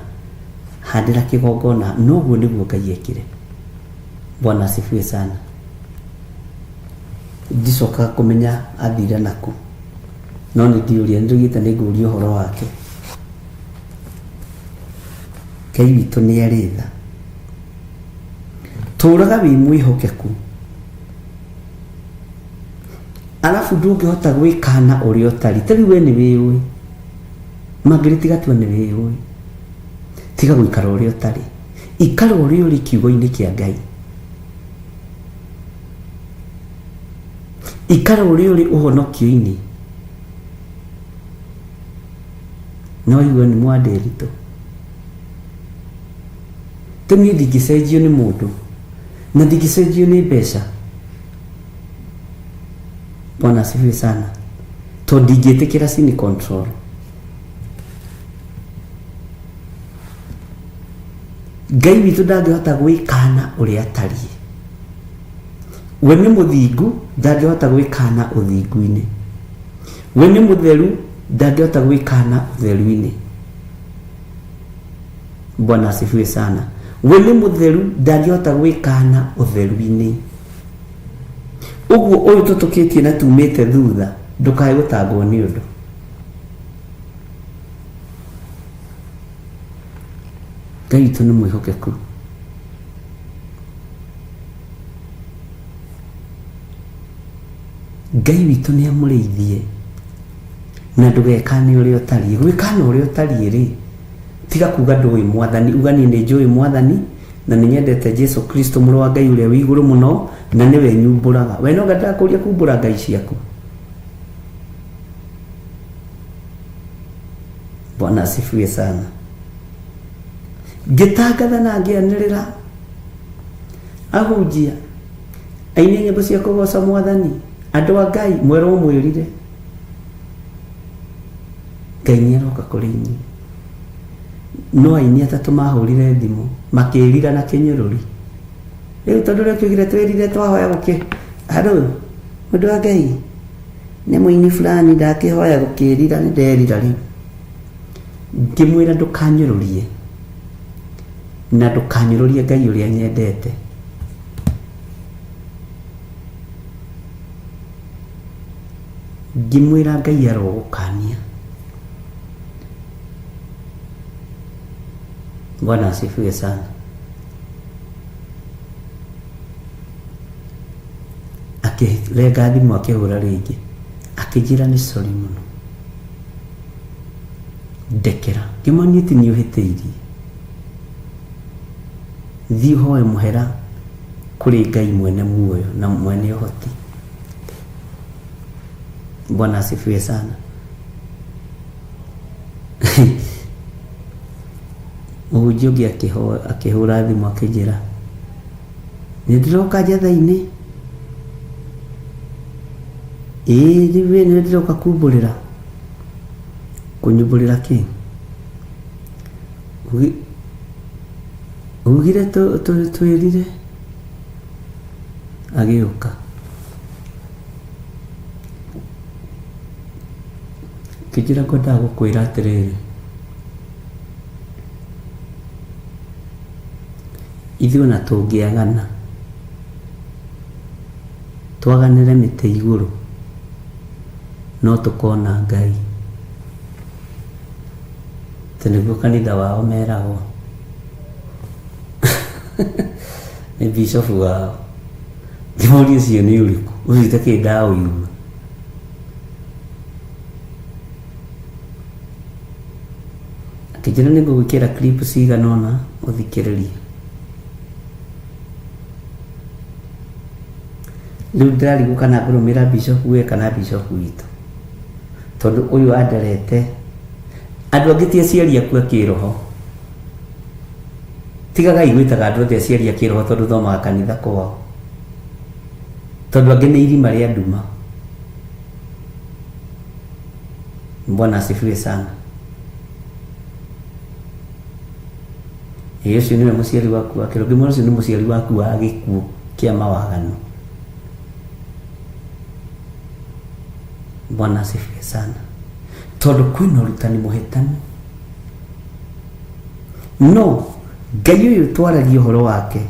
Handĩra kĩgongona. Noguo nĩguo Ngai ekire. Bwana asifiwe sana. Ndicokaga kũmenya athire nakũ. No nĩ ndiũria, nĩ ndoigĩte nĩ ngũria ũhoro wake. Ngai witũ nĩ arĩ tha. Tũraga wĩ mwĩhokeku. Arabu ndũngĩhota gwĩkana ũrĩa ũtari. Ta rĩu we nĩ wĩũĩ. Mangĩrĩ tiga tua nĩ wĩũĩ. Tiga gũikara ũrĩa ũtarĩ. Ikara ũrĩa ũrĩ kiugo-inĩ kĩa Ngai. Ikara ũrĩa ũrĩ ũhonokio-inĩ. No igue nĩ mwandĩritũ. Tũ niĩ ndingĩcenjio nĩ mũndũ na ndingĩcenjio nĩ mbeca. Bwana asifiwe sana. Tondũ ndingĩtĩkĩra cini control. Ngai witũ ndangĩhota gwĩkana ũrĩa atariĩ. We nĩ mũthingu, ndangĩhota gwĩkana ũthingu-inĩ. We nĩ mũtheru, ndangĩhota gwĩkana ũtheru-inĩ. Bwana asifiwe sana. We nĩ mũtheru, ndangĩhota gwĩkana ũtheru-inĩ. Ũguo ũyũ tũtũkĩtie na tumĩte thutha, ndũkae gũtangwo nĩ ũndũ. Ngai witũ nĩ mwĩhokeku. Ngai witũ nĩ amũrĩithie na ndũgekane ũrĩa ũtariĩ. Gwĩkana ũrĩa ũtariĩ rĩ, tiga kuga ndũĩ Mwathani, uga niĩ nĩ njũĩ Mwathani na nĩ nyendete Jesu Kristo mũrũ wa Ngai ũrĩa wĩ igũrũ mũno na nĩwe nyumbũraga. We no ndakũria kumbũra ngai ciaku. Bwana asifiwe sana. Ngĩtangatha na ngĩanĩrĩra ahunjia aini nyĩmbo cia kũgoca Mwathani, andũ a Ngai mwerwo mwĩrire Ngai nĩ aroka kũrĩ inyuĩ. No aini atatũ mahũrire thimũ makĩrira na kĩnyũrũri. Rĩu tondũ rĩu tuigire twĩrire twahoya gũkĩ handũ mũndũ wa Ngai nĩ mũini fulani ndakĩhoya gũkĩrira nĩ nderira rĩu. Ngĩmwĩra ndũkanyũrũrie na ndũkanyũrũrie Ngai ũrĩa nyendete. Ngĩmwĩra Ngai arogũkania. Bwana asifiwe sana. Akĩrenga thimũ akĩhũra rĩngĩ akĩnjĩra nĩ sorry mũno ndekera. Ngĩmwĩra ti niĩ ũhĩtĩirie, thiĩ ũhoe mũhera kũrĩ Ngai mwene muoyo na mwene ũhoti. Bwana asifiwe sana. Mũhunjia ũngĩ akĩhũra thimũ akĩnjĩra nĩ ndĩroka njatha-inĩ, ĩĩ rĩu we nĩwe ndĩroka kumbũrĩra. Kũnyumbũrĩra kĩ? Ugire twĩrire. Agĩũka. Akĩnjĩra ngwendaga gũkwĩra atĩrĩrĩ, ithuĩ ona tũngĩagana twaganĩre mĩtĩ igũrũ no tũkona Ngai. Atĩ nĩguo kanitha wao meragwo nĩ bishofu wao. Ngĩmũria ũcio nĩ ũrĩkũ? Ũcio itakĩrĩ ndaũigua. Akĩnjĩra nĩ ngũgwĩkĩra clip cigana ũna ũthikĩrĩrie. Rĩu ndĩrarigwo kana ngũrũmĩrĩra bishop we kana bishop witũ, tondũ ũyũ anderete andũ angĩ ti aciari aku a kĩroho. Tigagai gwĩtaga andũ othe aciari a kĩroho tondũ thomaga kanitha kwao, tondũ angĩ nĩ irima rĩa nduma. Bwana asifiwe sana. Ĩĩ ũcio nĩwe mũciari waku wa kĩroho. Ngĩmwĩra ũcio nĩ mũciari waku wa gĩkuũ kĩa mawaganu. Bwana asifiwe sana. Tondũ kwĩna ũrutani mũhĩtanu. No Ngai ũyũ twaragia ũhoro wake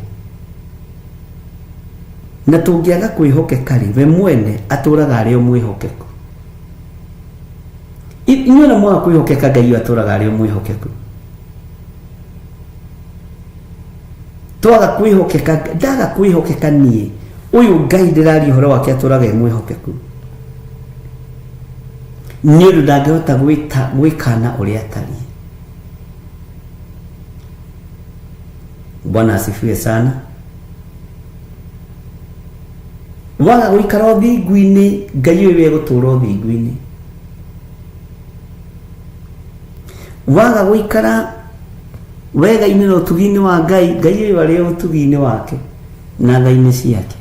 na tũngĩaga kwĩhokeka rĩ, we mwene atũraga arĩ o mwĩhokeku. Inyuĩ ona mwaga kwĩhokeka, Ngai ũyũ atũraga arĩ o mwĩhokeku. Twaga kwĩhokeka, ndaga kwĩhokeka niĩ, ũyũ Ngai ndĩraria ũhoro wake atũraga e mwĩhokeku. Nĩ ũndũ ndangĩhota gwĩkana ũrĩa atariĩ. Bwana asifiwe sana. Waga gũikara ũthingu-inĩ, Ngai ũyũ egũtũra ũthingu-inĩ. Waga gũikara wega-inĩ na ũtugi-inĩ wa Ngai, Ngai ũyũ arĩ ũtugi-inĩ wake na tha-inĩ ciake.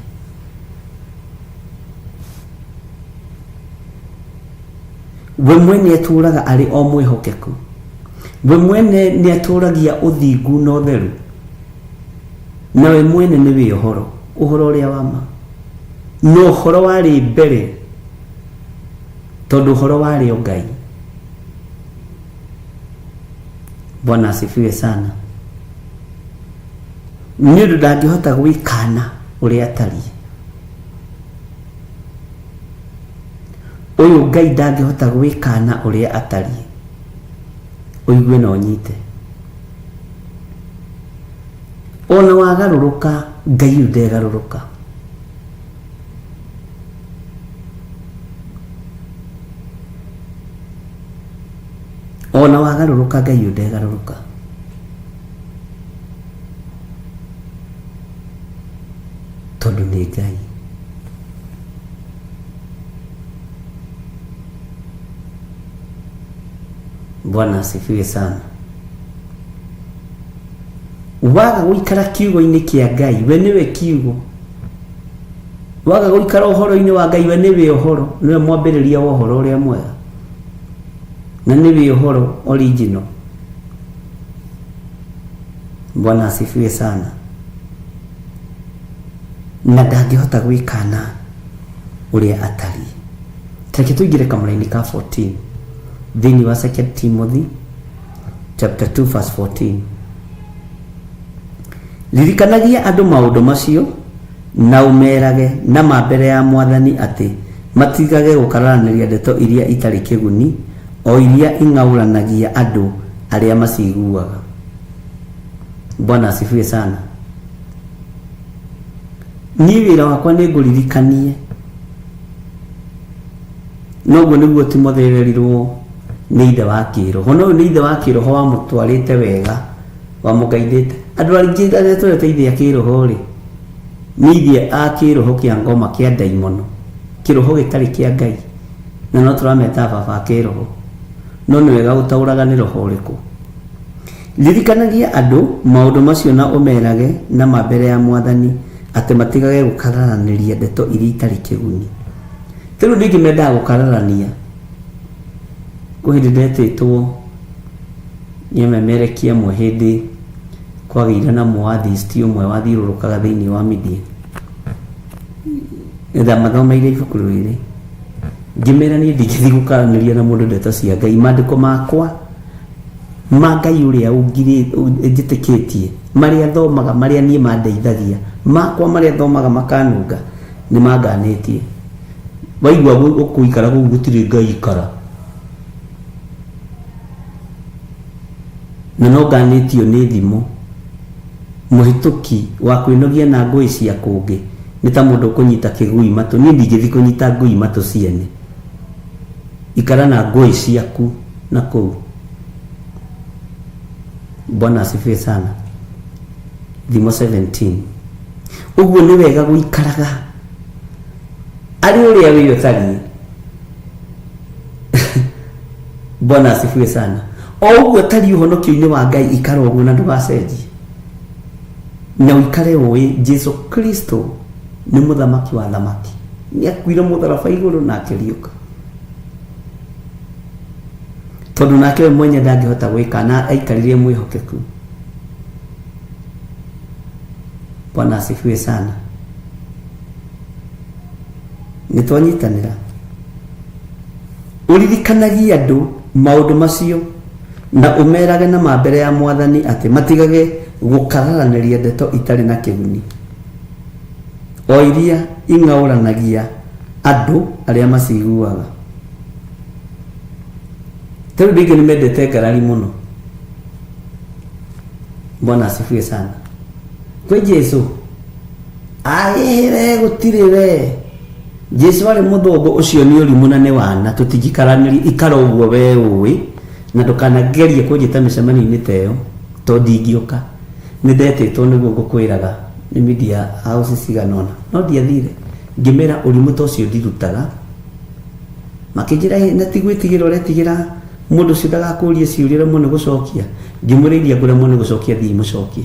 We mwene atũraga arĩ o mwĩhokeku. We mwene nĩ atũragia ũthingu na ũtheru. Na we mwene nĩwe ũhoro, ũhoro ũrĩa wa ma. Na ũhoro warĩ mbere, tondũ ũhoro warĩ o Ngai. Bwana asifiwe sana. Nĩ ũndũ ndangĩhota gwĩkana ũrĩa atariĩ. Ũyũ Ngai ndangĩhota gwĩkana ũrĩa atariĩ. Ũigue na ũnyite. Ona wagarũrũka, Ngai ũyũ ndegarũrũka. Ona wagarũrũka, Ngai ũyũ ndegarũrũka. Tondũ nĩ Ngai. Bwana asifiwe sana. Waga gũikara kiugo-inĩ kĩa Ngai, we nĩwe kiugo. Waga gũikara ũhoro-inĩ wa Ngai, we nĩwe ũhoro, nĩwe mwambĩrĩria wa ũhoro ũrĩa mwega, na nĩwe ũhoro original. Bwana asifiwe sana. Na ndangĩhota gwĩkana ũrĩa atariĩ. Tareke tũingĩre kamũra-inĩ ka 14 thĩinĩ wa 2 Timothy chapter 2 verse 14. Ririkanagia andũ maũndũ macio na ũmerage na ma mbere ya Mwathani atĩ matigage gũkararanĩria ndeto iria itarĩ kĩguni, o iria ing'aũranagia andũ arĩa maciguaga. Bwana asifiwe sana. Niĩ wĩra wakwa nĩ ngũririkanie. Noguo nĩguo Timotheo erirwo nĩ ithe wa kĩroho. No ũyũ nĩ ithe wa kĩroho wamũtwarĩte wega, wamũgaithĩte. Andũ aingĩ arĩa tũreta ithe a kĩroho rĩ, nĩ ithe a kĩroho kĩa ngoma kĩa ndaimono, kĩroho gĩtarĩ kĩa Ngai, na no tũrameta baba a kĩroho. No nĩ wega gũtaũraga nĩ roho ũrĩkũ. Ririkanagia andũ maũndũ macio na ũmerage na ma mbere ya Mwathani atĩ matigage gũkararanĩria ndeto iria itarĩ kĩguni. Ta rĩu andũ aingĩ mendaga gũkararania. Kwĩ hĩndĩ ndetĩtwo nĩ amemerekia amwe hĩndĩ kwagĩire na mũatheist ũmwe wathiũrũrũkaga thĩinĩ wa media. Ndamathomeire ibuku rĩrĩ, ngĩmera niĩ ndingĩthiĩ gũkaranĩria na mũndũ ndeto cia Ngai. Maandĩko makwa ma Ngai ũrĩa njĩtĩkĩtie, marĩa thomaga, marĩa niĩ mandeithagia, makwa marĩa thomaga makanunga, nĩ manganĩtie. Waigua ũkũikara kũu gũtirĩ Ngai ikara. Na no nganĩtio nĩ thimo. Mũhĩtũki wa kwĩnogia na ngũĩ cia kũngĩ nĩ ta mũndũ ũkũnyita kĩgui matũ. Niĩ ndingĩthiĩ kũnyita ngui matũ ciene. Ikara na ngũĩ ciaku na kũu. Bwana asifiwe sana. Thimo 17. Ũguo nĩ wega gũikaraga arĩ ũrĩa wĩ ũtariĩ. Bwana asifiwe sana. O ũguo ũtariĩ ũhonokio-inĩ wa Ngai, ikara ũguo na ndũgacenjie. Na ũikare ũĩ Jesu Kristo nĩ mũthamaki wa thamaki. Nĩ akuire mũtharaba igũrũ na akĩriũka. Tondũ nake we mwenye ndangĩhota gwĩka na aikarire mwĩhokeku. Bwana asifiwe sana. Nĩ twanyitanĩra. Ũririkanagie andũ maũndũ macio na ũmerage na ma mbere ya Mwathani atĩ matigage gũkararanĩria ndeto itarĩ na kĩguni, o iria ing'aũranagia andũ arĩa maciguaga. Ta rĩu andũ aingĩ nĩ mendete ngarari mũno. Bwana asifiwe sana. Kwĩ Jesu aĩhĩ we gũtirĩ we Jesu arĩ mũthũngũ ũcio nĩ ũrimũ na nĩ wana tũtingĩkaranĩria ikara ũguo we ũĩ na ndũkanagerie kũnjĩta mĩcemanio-inĩ ta ĩyo tondũ ndingĩũka nĩ ndetĩtwo nĩguo ngũkwĩraga nĩ media house cigana ũna no ndiathire ngĩmera ũrimũ ta ũcio ndirutaga makĩnjĩra "Ĩ, na ti gwĩtigĩra ũretigĩra mũndũ ũcio ndagakũrie ciũria ũremwo nĩ gũcokia ngĩmwĩra iria ngũremwo nĩ gũcokia thiĩ mũcokie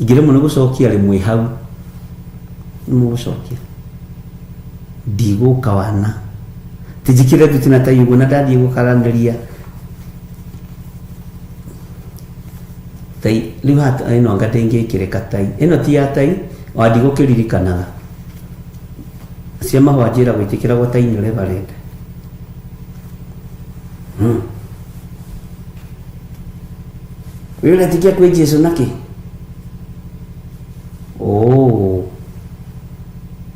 ingĩremwo nĩ gũcokia rĩ mwĩ hau nĩ mũgũcokia ndigũka wana tinjikire thuti na tai ũguo na ndathiĩ gũkaranĩria tai rĩu haha ĩno anga ndĩngĩkĩrĩka tai ĩno ti ya tai o ndigũkĩririkanaga cia mahũa njĩra gwĩtĩkĩragwo tai nĩ reverend Wewe ũretikia kwĩ Jesu nakĩ? Oh.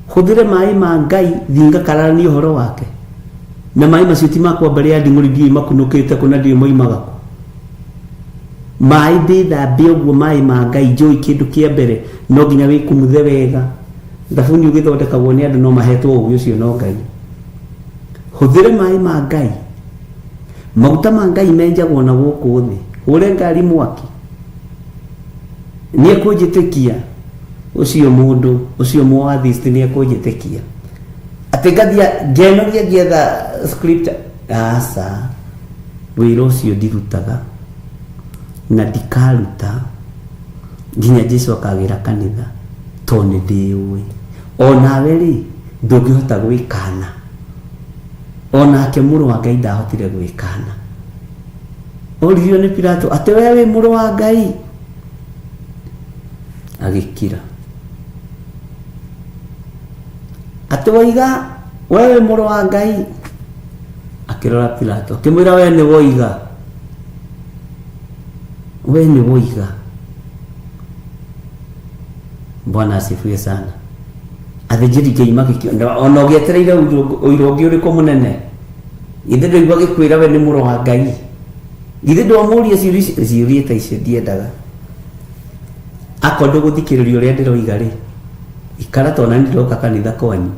Hũthĩre maĩ ma Ngai thiĩ ngakararanie ũhoro wake. Na maĩ macio ti makwa mbere ya nding'ũri ndiũĩ makunũkĩte kũ na ndiũĩ moimaga kũ. Maĩ ndĩthambe ũguo, maĩ ma Ngai njũĩ kĩndũ kĩa mbere no nginya wĩkumuthe wega. Thabuni ũgĩthondekagwo nĩ andũ no mahetwo ũgĩ ũcio no Ngai. Hũthĩre maĩ ma Ngai. Maguta ma Ngai menjagwo na gũkũ thĩ. Hũre ngari mwaki. Nĩ ekũnjĩtĩkia ũcio mũndũ ũcio mũatheist nĩ ekũnjĩtĩkia atĩ ngathia ngenoria ngĩetha scripture. Aca, wĩra ũcio ndirutaga na ndikaruta nginya Jesu akagĩra kanitha, tondũ nĩ ndĩũĩ. Onawe rĩ, ndũngĩhota gwĩkana. Onake mũrũ wa Ngai ndahotire gwĩkana. Oririo nĩ Pilato atĩ we wĩ mũrũ wa Ngai, agĩkira. Atĩ woiga we wĩ mũrũ wa Ngai, akĩrora Pilato akĩmwĩra we nĩ woiga, we nĩ woiga. Bwana asifiwe sana. Athĩnjĩri Ngai magĩkĩona ona ũgĩetereire ũira ũngĩ ũrĩkũ mũnene, githĩ ndũigua gĩkwĩra we nĩ mũrũ wa Ngai, githĩ ndwamũria ciũria icio? Ciũria ta icio ndiendaga. Akorwo ndũgũthikĩrĩria ũrĩa ndĩroiga rĩ, ikara tondũ nani ndĩroka kanitha kwanyu.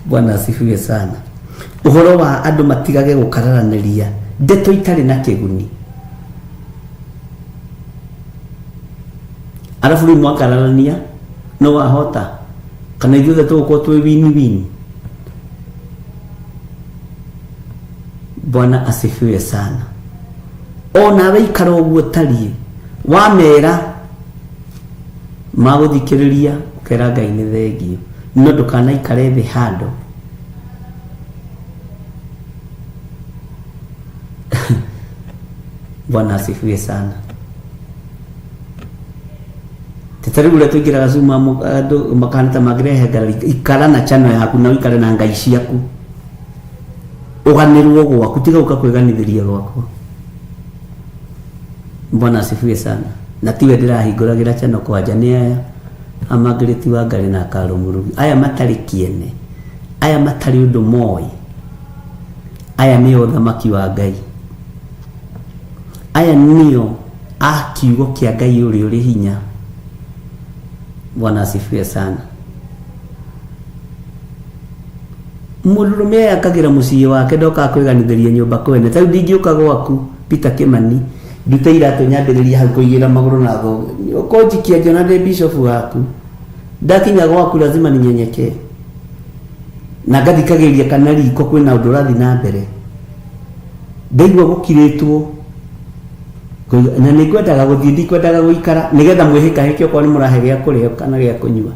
Bwana asifiwe sana. Ũhoro wa andũ matigage gũkararanĩria ndeto itarĩ na kĩguni. Arabu rĩu mwakararania no wahota kana ithuothe tũgũkorwo twĩ win win. Bwana asifiwe sana. Onawe ikara ũguo ũtariĩ, wamera magũthikĩrĩria ũkera Ngai nĩ thengio, no ndũkanaikare thĩ handũ Bwana asifiwe sana. Teta rĩu ũrĩa tũingĩraga Zoom andũ makahana ta mangĩrehe ngarari, ikara na channel yaku na ũikare na ngai ciaku, ũganĩrwo gwaku, tiga gũka kwĩganithĩria gwakwa. Bwana asifiwe sana. Na tiwe ndĩrahingũragĩra channel kwanja, nĩ aya amangĩrĩti wa Ngarĩ na Karũ Mũrugi, aya matarĩ kĩene, aya matarĩ ũndũ moĩ, aya nĩo ũthamaki wa Ngai, aya nĩo a kiugo kĩa Ngai ũrĩa ũrĩ hinya. Bwana asifiwe sana. Mũndũrũme eyakagĩra mũciĩ wake, ndokaga kwĩganithĩria nyũmba kwene. Ta rĩu ndingĩũka gwaku Peter Kimani ndute iratũ nyambĩrĩrie hau kũigĩra magũrũ na thũgũ, ũkũnjikia ngĩona ndĩ bishop waku. Ndakinya gwaku lazima ninyenyekee na ngathikagĩrĩria kana riko kwĩna ũndũ ũrathiĩ na mbere. Ndaigua gũkirĩtwo na nĩ ngwendaga gũthiĩ, ndikwendaga gũikara, nĩgetha mwĩhĩkahĩke okorwo nĩ mũrahe gĩa kũrĩa kana gĩa kũnyua.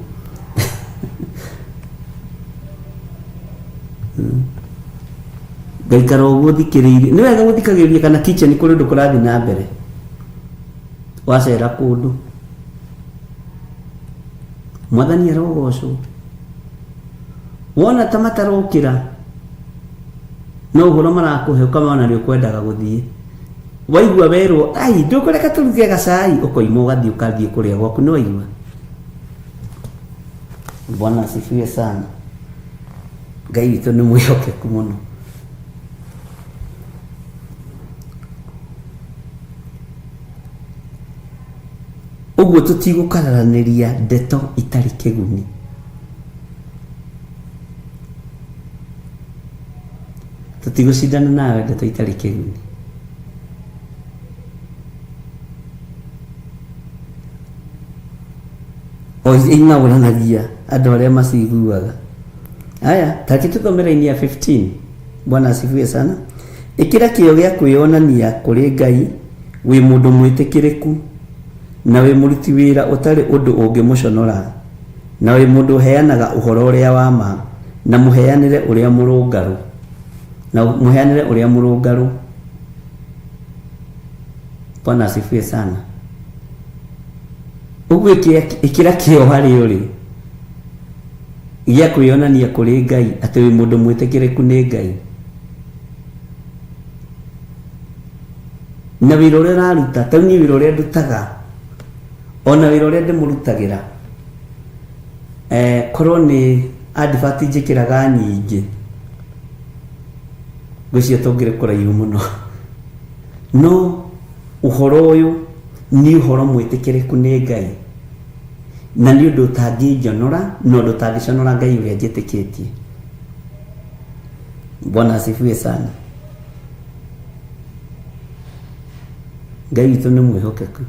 Ngaikara ũguo thikĩrĩirie. Nĩ wega gũthikagĩrĩria kana kitchen kũrĩ ũndũ kũrathiĩ na mbere wacera kũndũ. Mwathani arogocwo. Wona ta matarokĩra no ũhoro marakũhe ũkamona nĩ ũkwendaga gũthiĩ. Waigua werwo ai ndũkũreka tũruge gacai, ũkoima ũgathiĩ ũkathiĩ kũrĩa gwaku, nĩ waigua. Bwana asifiwe sana. Ngai witũ nĩ mwĩhokeku mũno. Ũguo tũtigũkararanĩria ndeto itarĩ kĩguni. Tũtigũcindana nawe ndeto itarĩ kĩguni. O ing'aũranagia andũ arĩa maciguaga. Aya, take tũthome raini ya 15. Bwana asifiwe sana. Ĩkĩra kĩyo gĩa kwĩyonania kũrĩ Ngai wĩ mũndũ mwĩtĩkĩrĩku na wĩ mũruti wĩra ũtarĩ ũndũ ũngĩmũconora, na wĩ mũndũ ũheanaga ũhoro ũrĩa wa ma, na mũheanĩre ũrĩa mũrũngarũ, na mũheanĩre ũrĩa mũrũngarũ. Bwana asifiwe sana. Ũguo ĩkĩra kĩyo harĩ ũrĩ gĩa kwĩyonania kũrĩ Ngai atĩ wĩ mũndũ mwĩtĩkĩrĩku nĩ Ngai, na wĩra ũrĩa ũraruta. Ta rĩu niĩ wĩra ũrĩa ndutaga ona wĩra ũrĩa ndĩmũrutagĩra, korwo nĩ advert njĩkĩraga nyingĩ. Ngwĩciria tũngĩrĩ kũraihu mũno. No ũhoro ũyũ nĩ ũhoro mwĩtĩkĩrĩku nĩ Ngai, na nĩ ũndũ ũtangĩnjonora na ũndũ ũtangĩconora Ngai ũrĩa njĩtĩkĩtie. Bwana asifiwe sana. Ngai witũ nĩ mwĩhokeku.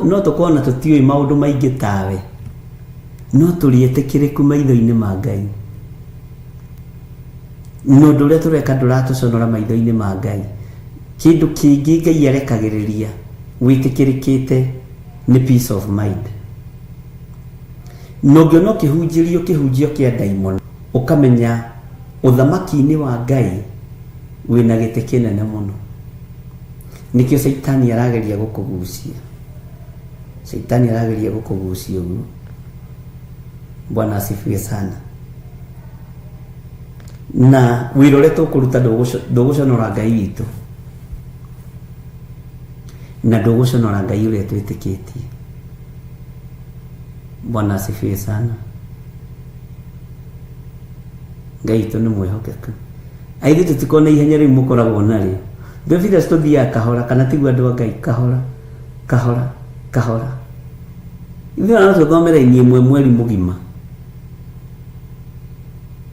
No tũkorwo na tũtiũĩ maũndũ maingĩ tawe, no tũrĩ etĩkĩrĩku maitho-inĩ ma Ngai. Na ũndũ ũrĩa tũreka ndũratũconora maitho-inĩ ma Ngai. Kĩndũ kĩngĩ Ngai arekagĩrĩria wĩtĩkĩrĩkĩte nĩ peace of mind. Na ũngĩona ũkĩhunjĩrio kĩhunjio kĩa ndaimono, ũkamenya ũthamaki-inĩ wa Ngai wĩna gĩtĩ kĩnene mũno. Nĩkĩo caitani arageria gũkũgucia. Caitani arageria gũkũgucia ũguo. Bwana asifiwe sana. Na wĩra ũrĩa tũkũruta ndũgũconora Ngai witũ, na ndũgũconora Ngai ũrĩa twĩtĩkĩtie. Bwana asifiwe sana. Ngai witũ nĩ mwĩhokeku. Aithuĩ tũtikoragwo na ihenya rĩu mũkoragwo narĩo. Theophilus tũthiaga kahora, kana tiguo andũ a Ngai, kahora kahora kahora. Ithuĩ no tũthome raini ĩmwe mweri mũgima.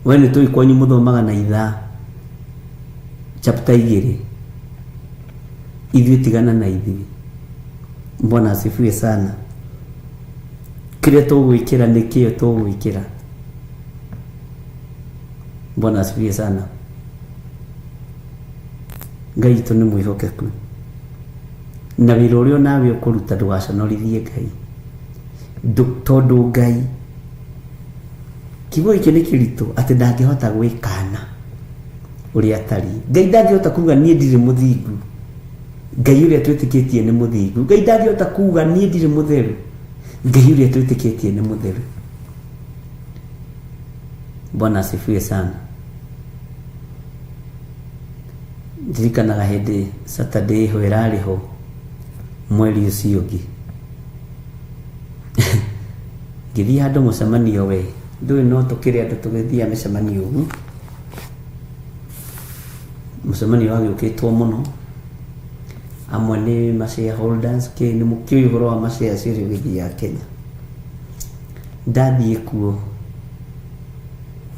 We nĩ tũĩ kwanyu mũthomaga na ithaa chapter igĩrĩ. Ithuĩ tigana na ithuĩ. Bwana asifiwe sana. Kĩrĩa tũgwĩkĩra nĩ kĩo tũgwĩkĩra. Bwana asifiwe sana. Ngai witũ nĩ mwĩhokeku. Na wĩra ũrĩa onawe ũkũruta ndũgaconorithie Ngai. Tondũ Ngai, kiugo gĩkĩ nĩ kĩritũ atĩ ndangĩhota gwĩkana ũrĩa atariĩ. Ngai ndangĩhota kuga niĩ ndirĩ mũthingu. Ngai ũrĩa twĩtĩkĩtie nĩ mũthingu. Ngai ndangĩhota kuga niĩ ndirĩ mũtheru. Ngai ũrĩa twĩtĩkĩtie nĩ mũtheru. Bwana asifiwe sana. Ndirikanaga hĩndĩ Saturday ĩho ĩrarĩ ho mweri ũcio ũngĩ. Ngĩthiĩ handũ mũcemanio we, ndũĩ no tũkĩrĩ andũ tũgĩthiaga mĩcemanio ũguo. Mũcemanio wagĩũkĩtwo mũno, amwe nĩ ma shareholders kĩ, nĩ mũkĩũĩ ũhoro wa ma shares ũrĩa ũgĩthiaga Kenya. Ndathiĩ kuo,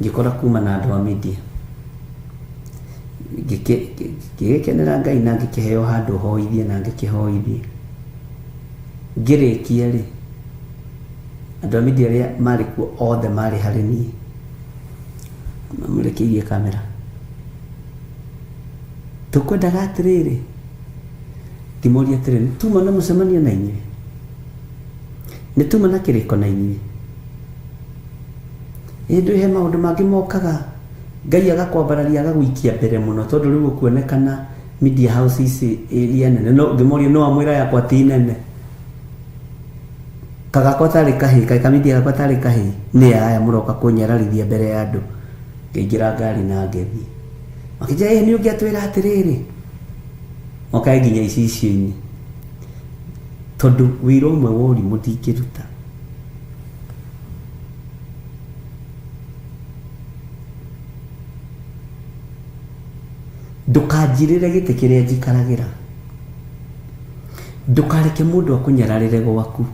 ngĩkora kuma na andũ a media. Ngĩgĩkenera Ngai na ngĩkĩheo handũ hoithie na ngĩkĩhoithie. Ngĩrĩkia rĩ, andũ a media arĩa marĩ kuo othe marĩ harĩ niĩ, mamũrekeirie kamera. Tũkwendaga atĩrĩrĩ, ngĩmoria atĩrĩrĩ, nĩ tuma na mũcemanio na inyuĩ? Nĩ tuma na kĩrĩko na inyuĩ? Ĩ ndũĩ he maũndũ mangĩ mokaga Ngai agakwambararia agagũikia mbere mũno tondũ rĩu ũkuonekana media house ici iria nene. No ngĩmoria no amwĩra yakwa ti nene. Kagakwa tarĩ kahĩĩ, kaĩ kamidia gakwa tarĩ kahĩĩ, nĩ aya mũroka kũnyararithia mbere ya andũ. Ngĩingĩra ngari na ngĩthiĩ. Makĩnjĩra ĩ nĩ ũngĩatwĩra atĩrĩrĩ. Mokaga nginya icicio-inĩ. Tondũ wĩra ũmwe wa ũrimũ ndingĩruta. Ndũkanjirĩre gĩtĩ kĩrĩa njikaragĩra. Ndũkareke mũndũ akũnyararĩre gwaku.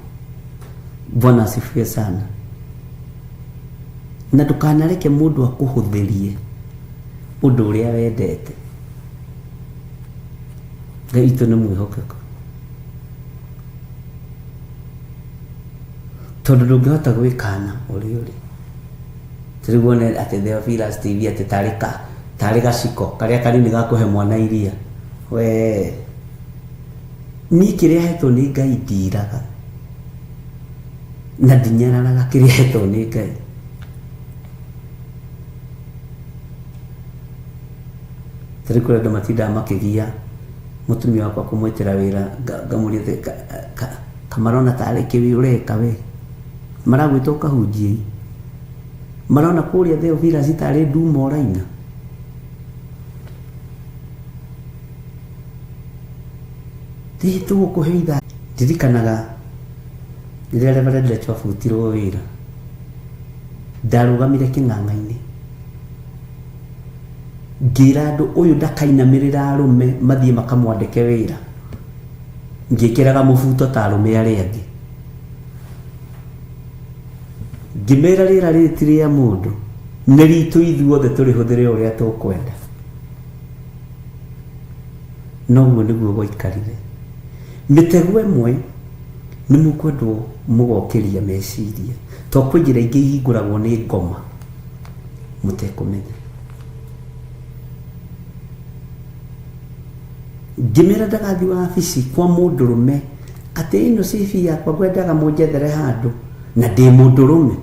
Bwana asifiwe sana. Na ndũkanareke mũndũ akũhũthĩrie ũndũ ũrĩa wendete. Ngai witũ nĩ mwĩhokeku. Tondũ ndũngĩhota gwĩkana ũrĩa ũrĩ. Rĩu wone atĩ Theophilus TV atĩ tarĩ ka tarĩ gaciko karĩa kanini ga kũhe mwana iria. We niĩ kĩrĩa hetwo nĩ Ngai ndiraga na ndinyararaga kĩrĩa hetwo nĩ Ngai. Tarĩu kũrĩ andũ matindaga makĩgia mũtumia wakwa kũmwĩtĩra wĩra ngamũria atĩ kamarona tarĩ kĩ ũreka we. Maragwĩta ũkahunjie. Marona kũrĩa Theophilus tarĩ nduma ũraina. Thiĩ tũgũkũhe ithaa. Ndirikanaga rĩrĩa Reverend Lecho abutirwo wĩra, ndarũgamire kĩng'ang'a-inĩ. Ngĩra andũ ũyũ ndakainamĩrĩra arũme mathiĩ makamwandĩke wĩra. Ngĩkĩraga mũbuto ta arũme arĩa angĩ. Ngĩmera rĩera rĩrĩ ti rĩa mũndũ, nĩ ritũ ithuothe tũrĩhũthĩre ũrĩa tũkwenda. Noguo nĩguo gwaikarire. Mĩtego ĩmwe nĩ mũkwendwo mũgokĩria meciria, to kwĩ njĩra ingĩ ihingũragwo nĩ ngoma mũtekũmenya. Ngĩmera ndagathiĩ wabici kwa mũndũrũme atĩ ĩno CV yakwa ngwendaga mũnjethere handũ na ndĩ mũndũrũme.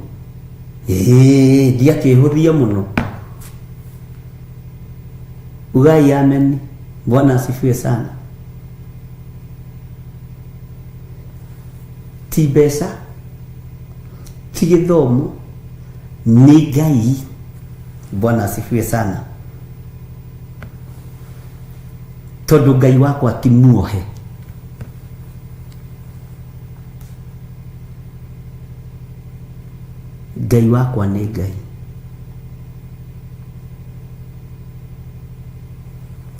Ĩĩ, ndiakĩhũthia mũno. Ugai amen. Bwana asifiwe sana. Ti mbeca, ti gĩthomo, nĩ Ngai. Bwana asifiwe sana. Tondũ Ngai wakwa ti muohe. Ngai wakwa nĩ Ngai.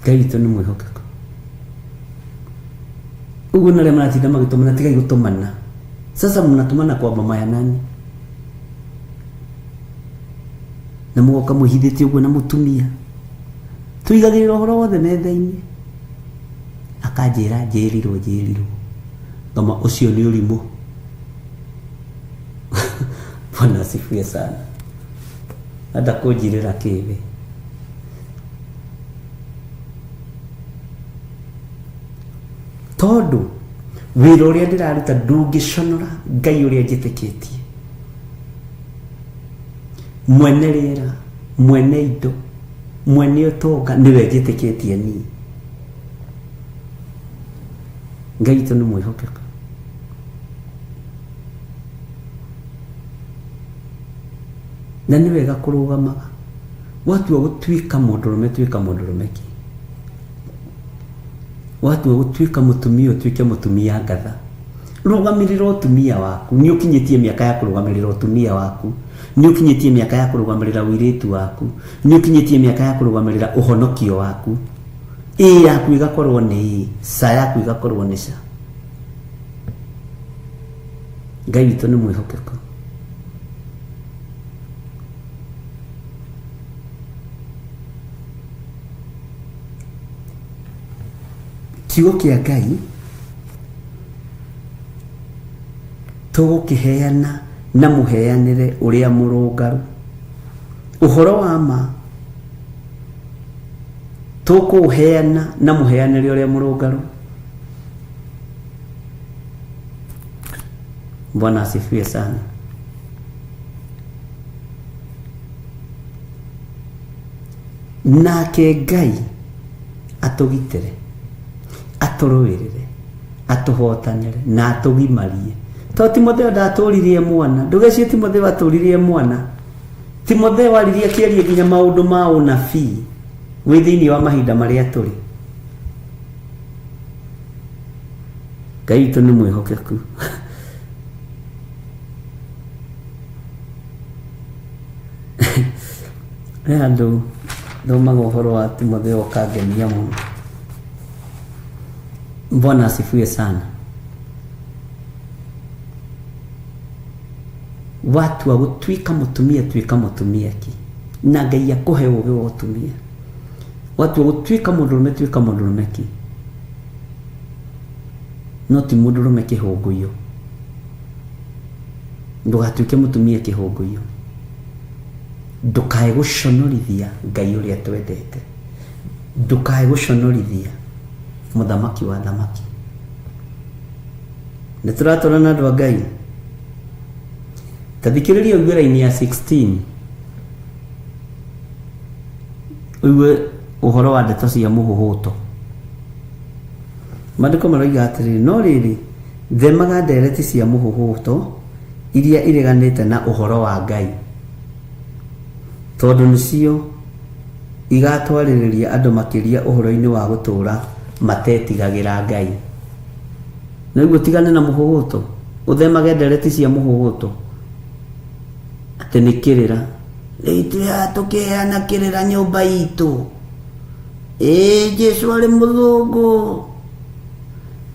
Ngai witũ nĩ mwĩhokeku. Ũguo na arĩa maratinda magĩtũmana tigai gũtũmana. Sasa mnatumana kwa mama ya nani? Na mũgoka mwĩhithĩte ũguo na mũtumia. Tũigagĩrĩra ũhoro wothe metha-inĩ. Akanjĩra njĩrirwo njĩrirwo. Ngama ũcio nĩ ũrimũ. Bwana asifiwe sana. Enda kũnjirĩra kĩĩ we? Tondũ wĩra ũrĩa ndĩraruta ndũngĩconora Ngai ũrĩa njĩtĩkĩtie. Mwene rĩera, mwene indo, mwene ũtonga nĩwe njĩtĩkĩtie niĩ. Ngai witũ nĩ mwĩhokeku. Na nĩ wega kũrũgamaga. Watua gũtuĩka mũndũrũme tuĩka mũndũrũme ki. Watua gũtuĩka mũtumia ũtuĩke mũtumia ngatha. Rũgamĩrĩra ũtumia waku. Nĩ ũkinyĩtie mĩaka ya kũrũgamĩrĩra ũtumia waku. Nĩ ũkinyĩtie mĩaka ya kũrũgamĩrĩra ũirĩtu waku. Nĩ ũkinyĩtie mĩaka ya kũrũgamĩrĩra ũhonokio waku. Ĩĩ yaku ĩgakorwo nĩ ĩĩ, ca yaku ĩgakorwo nĩ ca. Ngai witũ nĩ mwĩhokeku. Kiugo kĩa Ngai tũgũkĩheana na mũheanĩre ũrĩa mũrũngaru. Ũhoro wa ma tũkũũheana na mũheanĩre ũrĩa mũrũngaru. Bwana asifiwe sana. Nake Ngai atũgitĩre, atũrũĩrĩre, atũhotanĩre na atũgimarie. To Timotheo ndatũririe mwana, ndũgecirie Timotheo atũririe mwana. Timotheo aririe akĩaria nginya maũndũ ma ũnabii wĩ thĩinĩ wa mahinda marĩa tũrĩ. Ngai witũ nĩ mwĩhokeku. He handũ thomaga ũhoro wa Timotheo ũkangenia mũno. Bwana asifiwe sana. Watua gũtuĩka mũtumia tuĩka mũtumia ki na Ngai akũhe ũgĩ wa ũtumia. Watua gũtuĩka mũndũrũme tuĩka mũndũrũme ki, no ti mũndũrũme kĩhũngũiyo. Ndũgatuĩke mũtumia kĩhũngũiyo. Ndũkae gũconorithia Ngai ũrĩa twendete. Ndũkae gũconorithia mũthamaki wa thamaki. Nĩ tũratwarana andũ a Ngai? Ta thikĩrĩria ũigue raini ya 16. Ũigue ũhoro wa ndeto cia mũhũhũto. Maandĩko maroiga atĩrĩrĩ, no rĩrĩ, themaga ndereti cia mũhũhũto iria ireganĩte na ũhoro wa Ngai, tondũ nĩcio igatwarĩrĩria andũ makĩria ũhoro-inĩ wa gũtũũra matetigagĩra Ngai. Nĩguo tigane na mũhũhũto, ũthemage ndereti cia mũhũhũto, atĩ nĩ kĩrĩra. Rĩu ithuĩ haha tũkĩheana kĩrĩra nyũmba itũ. Ĩĩ, Jesu arĩ mũthũngũ.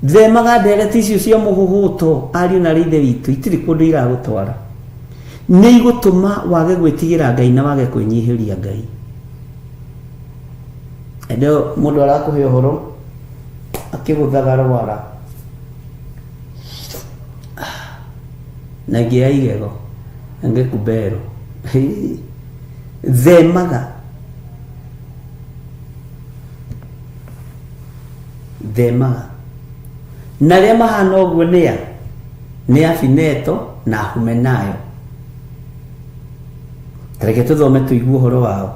Themaga ndereti icio cia mũhũhũto, ariũ na aarĩ a Ithe witũ, itirĩ kũndũ iragũtwara. Nĩ igũtũma wage gwĩtigĩra Ngai na wage kwĩnyihĩria Ngai. Hĩndĩ ĩyo mũndũ arakũhe ũhoro akĩgũthaga rwara na ĩngĩ ya igego, ĩngĩ kubero. Themaga. Themaga. Na arĩa mahana ũguo nĩ a? Nĩ Afineto na Ahumenayo. Ta reke tũthome tũigue ũhoro wao.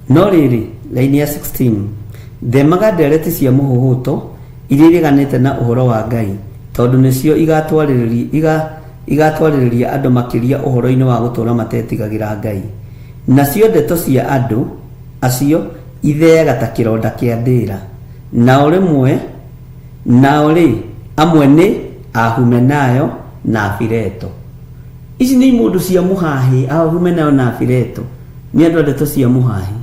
No rĩrĩ, raini ya 16, themaga ndereti cia mũhũhũto iria ireganĩte na ũhoro wa Ngai, tondũ nĩcio igatwarĩrĩria andũ makĩria ũhoro-inĩ wa gũtũũra matetigagĩra Ngai. Nacio ndeto cia andũ acio itheaga ta kĩronda kĩa ndĩra. Nao rĩmwe, nao-rĩ, amwe nĩ Ahumenayo na Afileto. Ici nĩ imũndũ cia mũhahĩ, Ahumenayo na Afileto nĩ andũ a ndeto cia mũhahĩ.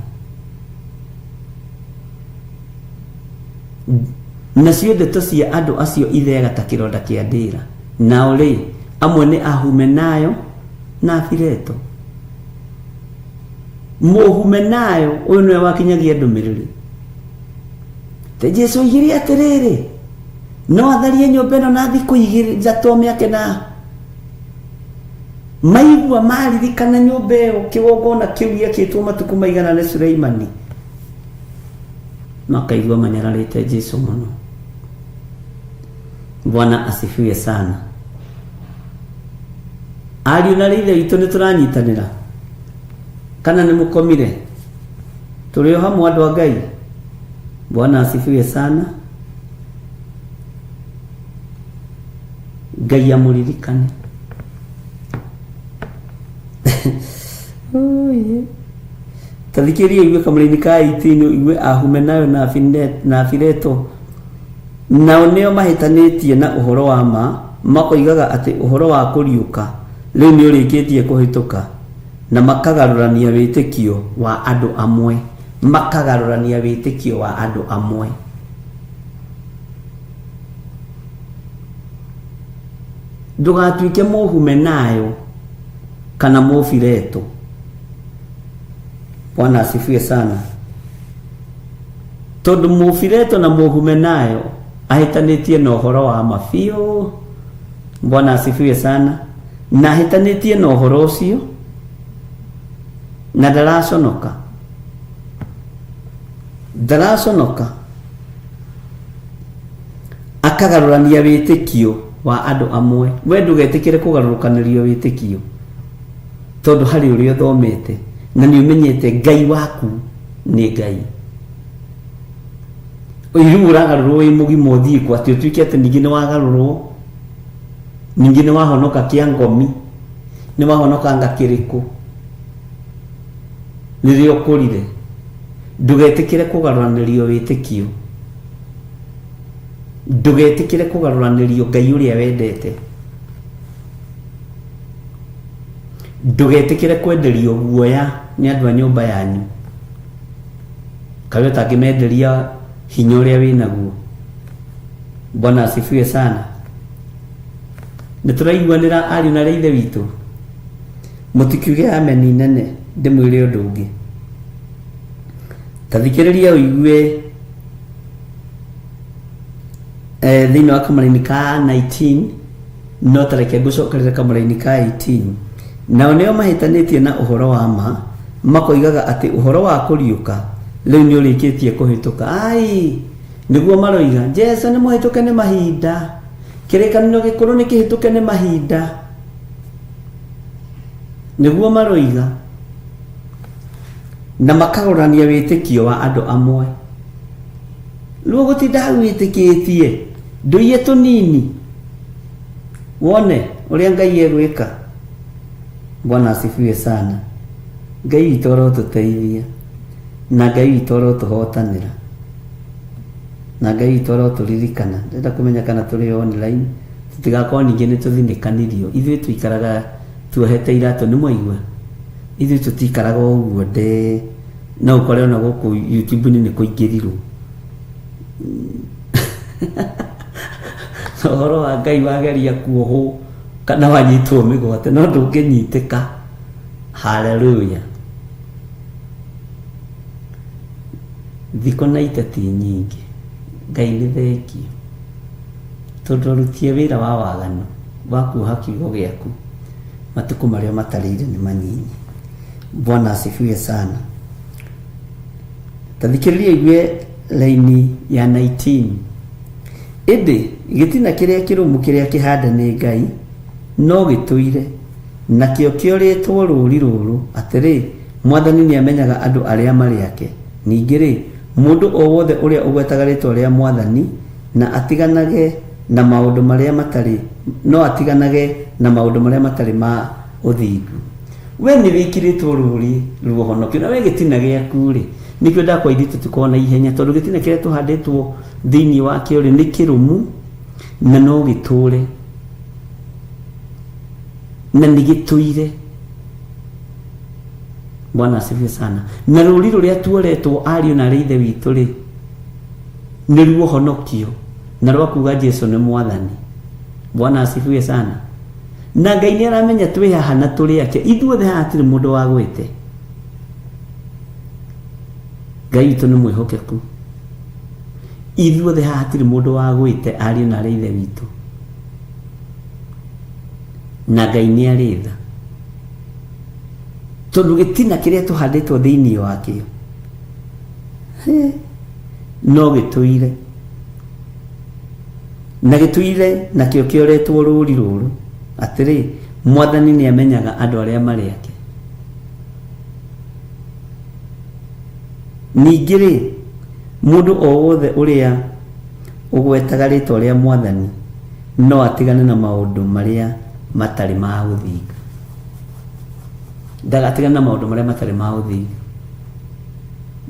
Nacio ndeto cia andũ acio itheaga ta kĩronda kĩa ndĩra. Nao-rĩ, amwe nĩ Ahumenayo na Afileto. Mũhumenayo ũyũ nĩwe wakinyagia ndũmĩrĩri. Te Jesu oigire atĩrĩrĩ, no atharie nyũmba ĩno na thikũ igĩrĩ ithatũ amĩake na maigua maririkana nyũmba ĩyo kĩgongona kĩu gĩakĩtwo matukũ maigana nĩ Suleimani makaigua manyararĩte Jesu mũno. Bwana asifiwe sana. Ariũ na ithe witũ nĩ tũranyitanĩra kana nĩ mũkomire? Tũrĩ o hamwe andũ a Ngai. Bwana asifiwe sana. Ngai amũririkane. Oye. Ta thikĩrĩria ũigue kamũraini ka 18 ũigue Ahumenayo na na Afileto nao nĩo mahĩtanĩtie na ũhoro wa ma makoigaga atĩ ũhoro wa kũriũka rĩu nĩ ũrĩkĩtie kũhĩtũka na makagarũrania wĩtĩkio wa andũ amwe makagarũrania wĩtĩkio wa andũ amwe. Ndũgatuĩke Mũhumenayo kana Mũfileto. Bwana asifiwe sana. Tondũ Mũfileto na Mũhumenayo ahĩtanĩtie na ũhoro wa ma biũ. Bwana asifiwe sana. Na ahĩtanĩtie na ũhoro ũcio na ndaraconoka. Ndaraconoka. Akagarũrania wĩtĩkio wa andũ amwe. We ndũgetĩkĩre kũgarũrũkanĩrio wĩtĩkio tondũ harĩ ũrĩa ũthomete na nĩ ũmenyete Ngai waku nĩ Ngai. Rĩu ũragarũrwo wĩ mũgima ũthiĩ kũ atĩ ũtuĩke atĩ ningĩ nĩ wagarũrwo, ningĩ nĩ wahonoka kĩa ngomi, nĩ wahonoka anga kĩrĩkũ rĩrĩa ũkũrire. Ndũgetĩkĩre kũgarũranĩrio wĩtĩkio. Ndũgetĩkĩre kũgarũranĩrio Ngai ũrĩa wendete. Ndũgetĩkĩre kwenderio guoya nĩ andũ a nyũmba yanyu. Kaĩ ũtangĩmenderia hinya ũrĩa wĩ naguo? Bwana asifiwe sana. Nĩ tũraiguanĩra ariũ na aarĩ a Ithe witũ? Mũtikiuge ameni nene ndĩmwĩre ũndũ ũngĩ. Ta thikĩrĩria ũigue eh, thĩinĩ wa kamũraini ka 19 no ta reke ngũcokerere kamũraini ka 18 nao nĩo mahĩtanĩtie na ũhoro wa ma makoigaga atĩ ũhoro wa kũriũka rĩu nĩ ũrĩkĩtie kũhĩtũka ai nĩguo maroiga Jesu nĩ mũhĩtũke nĩ mahinda kĩrĩkanĩro gĩkũrũ nĩ kĩhĩtũke nĩ mahinda nĩguo maroiga na makarorania wĩtĩkio wa andũ amwe rĩu ũgũtinda hau wĩtĩkĩtie ndũiye tũnini wone ũrĩa Ngai egwĩka. Bwana asifiwe sana. Ngai witũ arotũteithia na Ngai witũ arotũhotanĩra na Ngai witũ arotũririkana. Ndĩrenda kũmenya kana tũrĩ online tũtigakorwo ningĩ nĩ tũthinĩkanirio. Ithuĩ tũikaraga Tuohete iratũ nĩ mwaigua? Ithuĩ tũtikaraga ũguo nde no ũkore ona gũkũ YouTube-inĩ nĩ kũingĩrirwo. Na ũhoro wa Ngai wageria kuohwo kana wanyitwo mĩgwate no ndũngĩnyitĩka. Haleluya. Thikũ na iteti nyingĩ. Ngai nĩ thengiũ. Tondũ aruti a wĩra wa waganu wa kuoha kiugo gĩaku matukũ marĩa matarĩire nĩ manyinyi. Bwana asifiwe sana. Ta thikĩrĩria igue laini ya 19. Ĩndĩ gĩtina kĩrĩa kĩrũmu kĩrĩa kĩhande nĩ Ngai no gĩtũire, nakĩo kĩorĩtwo rũũri rũrũ, atĩrĩ, Mwathani nĩamenyaga andũ arĩa marĩ ake. Ningĩ-rĩ, mũndũ o wothe ũrĩa ũgwetaga rĩĩtwa rĩa Mwathani na atiganage na maũndũ marĩa matarĩ, no atiganage na maũndũ marĩa matarĩ ma ũthingu. We nĩ wĩkĩrĩtwo rũũri rwa ũhonokio, na we gĩtina gĩaku-rĩ, nĩkĩo ndakwa ithuĩ tũtikoragwo na ihenya, tondũ gĩtina kĩrĩa tũhandĩtwo thĩinĩ wakĩo-rĩ, nĩ kĩrũmu na no gĩtũũre na nĩ gĩtũire. Bwana asifiwe sana. Na rũũri rũrĩa tuoretwo ariũ na arĩ ithe witũ-rĩ, nĩ ruo ũhonokio na rwa kuga Jesu nĩ mwathani. Bwana asifiwe sana. Na Ngai nĩ aramenya twĩ haha na tũrĩ ake. Ithuothe haha hatirĩ mũndũ wagwĩte. Ngai witũ nĩ mwĩhokeku. Ithuothe haha hatirĩ mũndũ wagwĩte ariũ na arĩ ithe witũ. Na Ngai nĩ arĩ tha. Tondũ gĩtina kĩrĩa tũhandĩtwo thĩinĩ wakĩo no gĩtũire na gĩtũire nakĩo kĩoretwo rũũri rũrũ atĩrĩ, Mwathani nĩ amenyaga andũ arĩa marĩ ake. Ningĩ rĩ, mũndũ o wothe ũrĩa ũgwetaga rĩĩtwa rĩa Mwathani no atigane na maũndũ marĩa matarĩ ma ũthingu. Ndagatigane na maũndũ marĩa matarĩ ma ũthingu.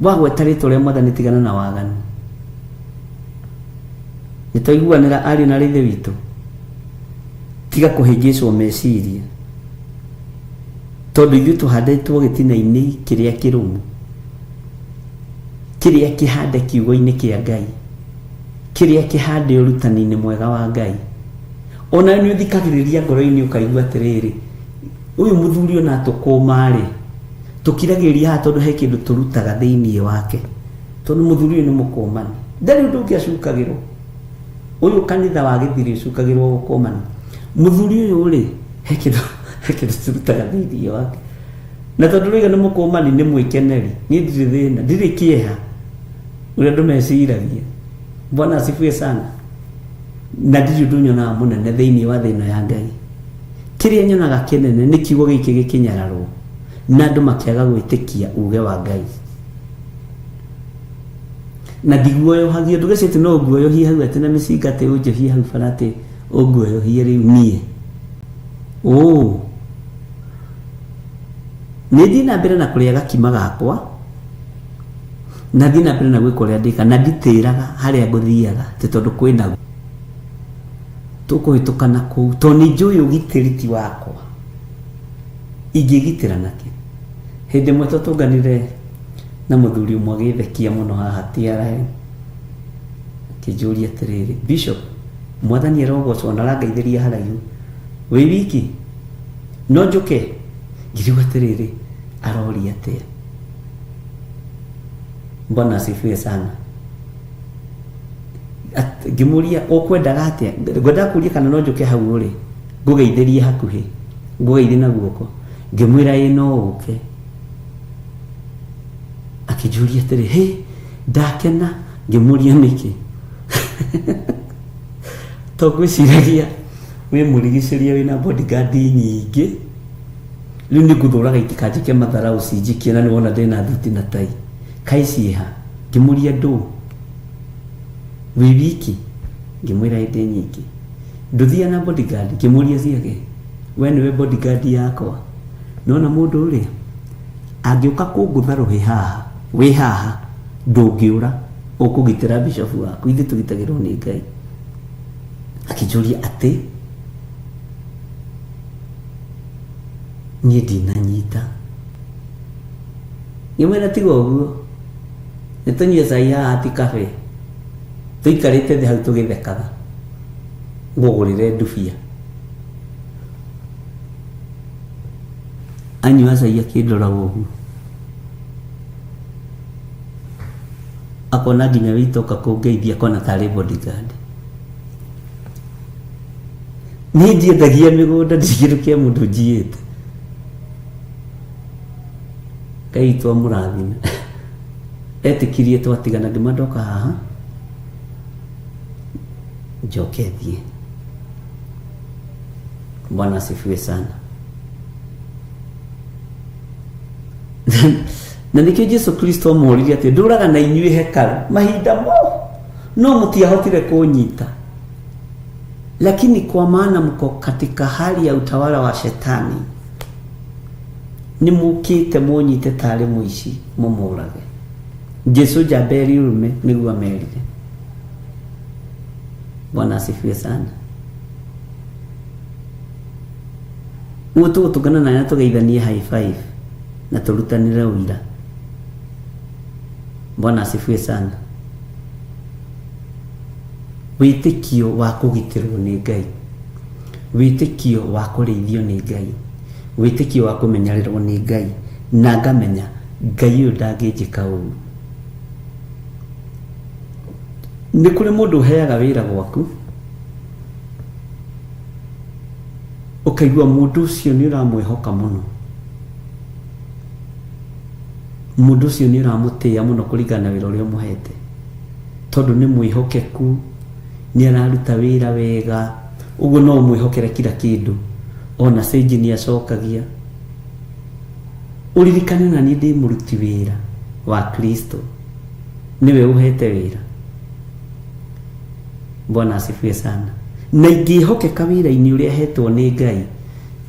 Wagweta rĩtwa rĩa Mwathani tigana na waganu. Nĩ twaiguanĩra ariũ na ithe witũ? Tiga kũhĩngĩcwo meciria. Tondũ ithuĩ tũhandĩtwo gĩtina-inĩ kĩrĩa kĩrũmu. Kĩrĩa kĩhande kiugo-inĩ kĩa Ngai. Kĩrĩa kĩhande ũrutani-inĩ mwega wa Ngai. Ona nĩ ũthikagĩrĩria ngoro-inĩ ũkaigua atĩrĩrĩ, ũyũ mũthuri ona atũkũma-rĩ, tũkiragĩrĩria haha tondũ he kĩndũ tũrutaga thĩinĩ wake. Tondũ mũthuri ũyũ nĩ mũkũmani. Ndarĩ ũndũ ũngĩ acukagĩrwo. Ũyũ kanitha wa gĩthiri ũcukagĩrwo gũkũmana. Mũthuri ũyũ rĩ, he kĩndũ he kĩndũ tũrutaga thĩinĩ wake. Na tondũ rĩga nĩ mũkũmani nĩ mwĩkeneri. Niĩ ndirĩ thĩna, ndirĩ kĩeha. Ũrĩa andũ meciragia. Bwana asifiwe sana. Na ndirĩ ũndũ nyonaga mũnene thĩinĩ wa thĩ ĩno ya Ngai. Kĩrĩa nyonaga kĩnene nĩ kiugo gĩkĩ gĩkĩnyararwo na andũ makĩaga gwĩtĩkia uge wa Ngai. Na ndiguoyohagio, ndũgecirie atĩ no ũnguoyohie hau atĩ na mĩcinga atĩ ũnjohie hau bara atĩ ũnguoyohie rĩu niĩ. Ũũ. Nĩ thiĩ na mbere na kũrĩa gakima gakwa, na thiĩ na mbere na gwĩka ũrĩa ndĩka, na nditĩraga harĩa ngũthiaga atĩ tondũ kwĩna tũkũhĩtũka na kũu, tondũ nĩ njũĩ ũgitĩri ti wakwa. Ingĩgitĩra nakĩ? Hĩndĩ ĩmwe twatũnganire na mũthuri ũmwe agĩthekia mũno haha TRA, akĩnjũria atĩrĩrĩ, Bishop, mwathani arogocwo na arangeithĩria haraihu, wĩ wiki? No njũke? Ngĩrigwo atĩrĩrĩ, aroria atĩa? Bwana asifiwe sana. Ngĩmũria ũkwendaga atĩa? Ngwendaga kũria kana no njũke hau ũrĩ, ngũgeithĩrie hakuhĩ, ngũgeithie na guoko. Ngĩmwĩra ĩ no ũke. Akĩnjũria atĩrĩ, hĩ, ndakena. Ngĩmũria nĩkĩ? To ngwĩciragia wĩ mũrigicĩrie wĩna bodyguard nyingĩ, rĩu nĩ ngũthũraga itikanjĩke matharaũ cinjikie na nĩwona ndĩna thuti na tai. Kaĩ ciĩha? Ngĩmũria ndũ? Wĩ wiki? Ngĩmwĩra ĩ ndĩ nyiki. Ndũthiaga na bodyguard? Ngĩmũria ciake. We nĩwe bodyguard yakwa. Nĩwona mũndũ ũrĩa angĩũka kũngũtha rũhĩ haha, wĩ haha, ndũngĩũra, ũkũgitĩra bishop waku. Ithuĩ tũgitagĩrwo nĩ Ngai. Akĩnjũria atĩ? Niĩ ndinanyita. Ngĩmwĩra tiga ũguo, nĩ tũnyue cai haha ti cafe. Tũikarĩte thĩ hau tũgĩthekaga. Ngũgũrĩre ndubia. Anyua cai akĩndoraga ũguo. Akona nginya wĩitoka kũngeithia akona tarĩ bodyguard. Niĩ ndiendagia mĩgũnda ndirĩ kĩndũ kĩa mũndũ njiyĩte. Ngai witũ amũrathime. Etĩkirie twatigana ngĩma ndoka haha njoke thiĩ. Bwana asifiwe sana. Na nĩkĩo Jesu Kristo amoririe atĩ ndũraga na inyuĩ hekarũ mahinda mo no mũtiahotire kũnyita, lakini kwa maana mko katika hali ya utawala wa shetani, nĩ mũkĩte mũnyite tarĩ mũici mũmũrage. Jesu njamba ĩrĩ ũrũme nĩguo amerire. Bwana asifiwe sana. Ũguo tũgũtũngana nawe na tũgeithanie high five na tũrutanĩre ũira. Bwana asifiwe sana. Wĩtĩkio wa kũgitĩrwo nĩ Ngai, wĩtĩkio wa kũrĩithio nĩ Ngai, wĩtĩkio wa kũmenyererwo nĩ Ngai, na ngamenya Ngai ũyũ ndangĩnjĩka ũru. Nĩ kũrĩ mũndũ ũheaga wĩra gwaku, ũkaigua mũndũ ũcio nĩ ũramwĩhoka mũno, mũndũ ũcio nĩ ũramũtĩĩa mũno kũringana na wĩra ũrĩa ũmũhete, tondũ nĩ mwĩhokeku, nĩ araruta wĩra wega, ũguo no ũmwĩhokere kila kĩndũ, ona cĩnji nĩ acokagia. Ũririkane na niĩ ndĩ mũruti wĩra wa Kristo, nĩwe ũhete wĩra. Bwana asifiwe sana. Na ingĩhokeka wĩra-inĩ ũrĩa hetwo nĩ Ngai,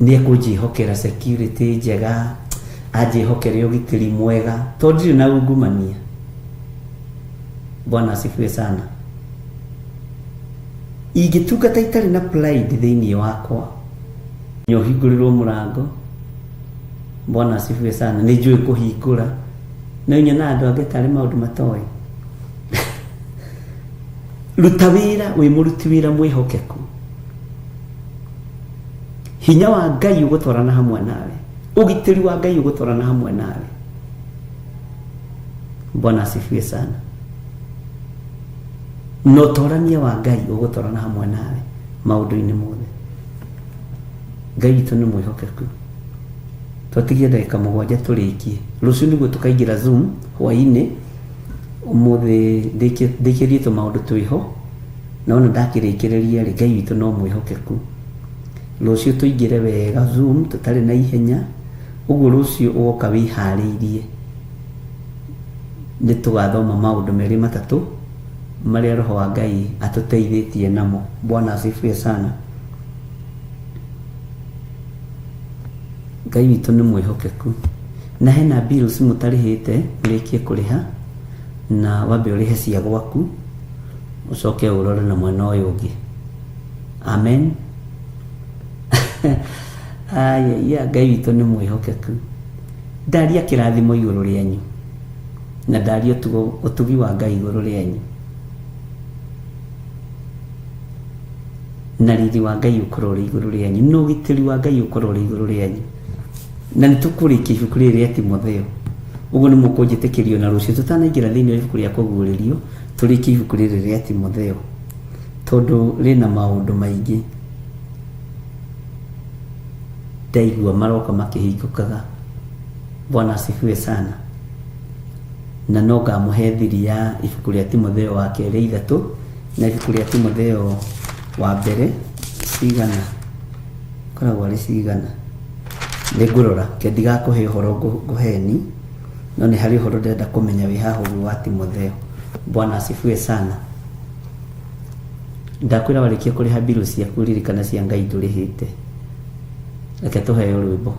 nĩ ekũnjĩhokera security njega, anjĩhokere ũgitĩri mwega, tondũ ndirĩ na ungumania. Bwana asifiwe sana. Ingĩtungata itarĩ na pride thĩinĩ wakwa, nĩ ũhingũrĩrwo mũrango. Bwana asifiwe sana. Nĩ njũĩ kũhingũra. No nyonaga andũ angĩ tarĩ maũndũ matoĩ. Ruta wĩra wĩ mũruti wĩra mwĩhokeku. Hinya wa Ngai ũgũtwarana hamwe nawe. Ũgitĩri wa Ngai ũgũtwarana hamwe nawe. Bwana asifiwe sana. Na ũtorania wa Ngai ũgũtwarana hamwe nawe maũndũ-inĩ mothe. Ngai witũ nĩ mwĩhokeku. Twatigia ndagĩka mũgwanja tũrĩkie. Rũciũ nĩguo tũkaingĩra Zoom hwaĩ-inĩ. Ũmũthĩ ndĩkĩrie tũmaũndũ twĩho. Na wona ndakĩrĩkĩrĩria rĩ, Ngai witũ no mwĩhokeku. Rũciũ tũingĩre wega Zoom tũtarĩ na ihenya. Ũguo rũciũ ũgoka wĩharĩirie. Nĩ tũgathoma maũndũ merĩ matatũ marĩa Roho wa Ngai atũteithĩtie namo. Bwana asifiwe sana. Ngai witũ nĩ mwĩhokeku. Na hena bills mũtarĩhĩte mũrĩkie kũrĩha, na wambe ũrĩhe cia gwaku, ũcoke ũrore na mwena ũyũ ũngĩ. Amen. Aya, Ngai witũ nĩ mwĩhokeku. Ndaria kĩrathimo igũrũ rĩanyu, na ndaria ũtugi wa Ngai igũrũ rĩanyu, na riri wa Ngai ũkorwo ũrĩ igũrũ rĩanyu, na ũgitĩri wa Ngai ũkorwo ũrĩ igũrũ rĩanyu. Na nĩ tũkũrĩkia ibuku rĩrĩ rĩa Timotheo. Ũguo nĩ mũkũnjĩtĩkĩrio na rũciũ tũtanaingĩra thĩinĩ wa ibuku rĩa kũguũrĩrio, tũrĩkie ibuku rĩrĩ rĩa Timotheo, tondũ rĩna maũndũ maingĩ. Ndaigua maroka makĩhingũkaga. Bwana asifiwe sana. Na no ngamũhe thiri ya ibuku rĩa Timotheo wa kerĩ ithatũ na ibuku rĩa Timotheo wa mbere cigana, koragwo arĩ cigana, nĩ ngũrora ke ndigakũhe ũhoro ngũheni, no nĩ harĩ ũhoro ndĩrenda kũmenya wĩ haha ũguo wa Timotheo. Bwana asifiwe sana. Ndakwĩra warĩkia kũrĩha bill ciaku ririkana cia Ngai ndũrĩhĩte. Reke tũheo rwĩmbo.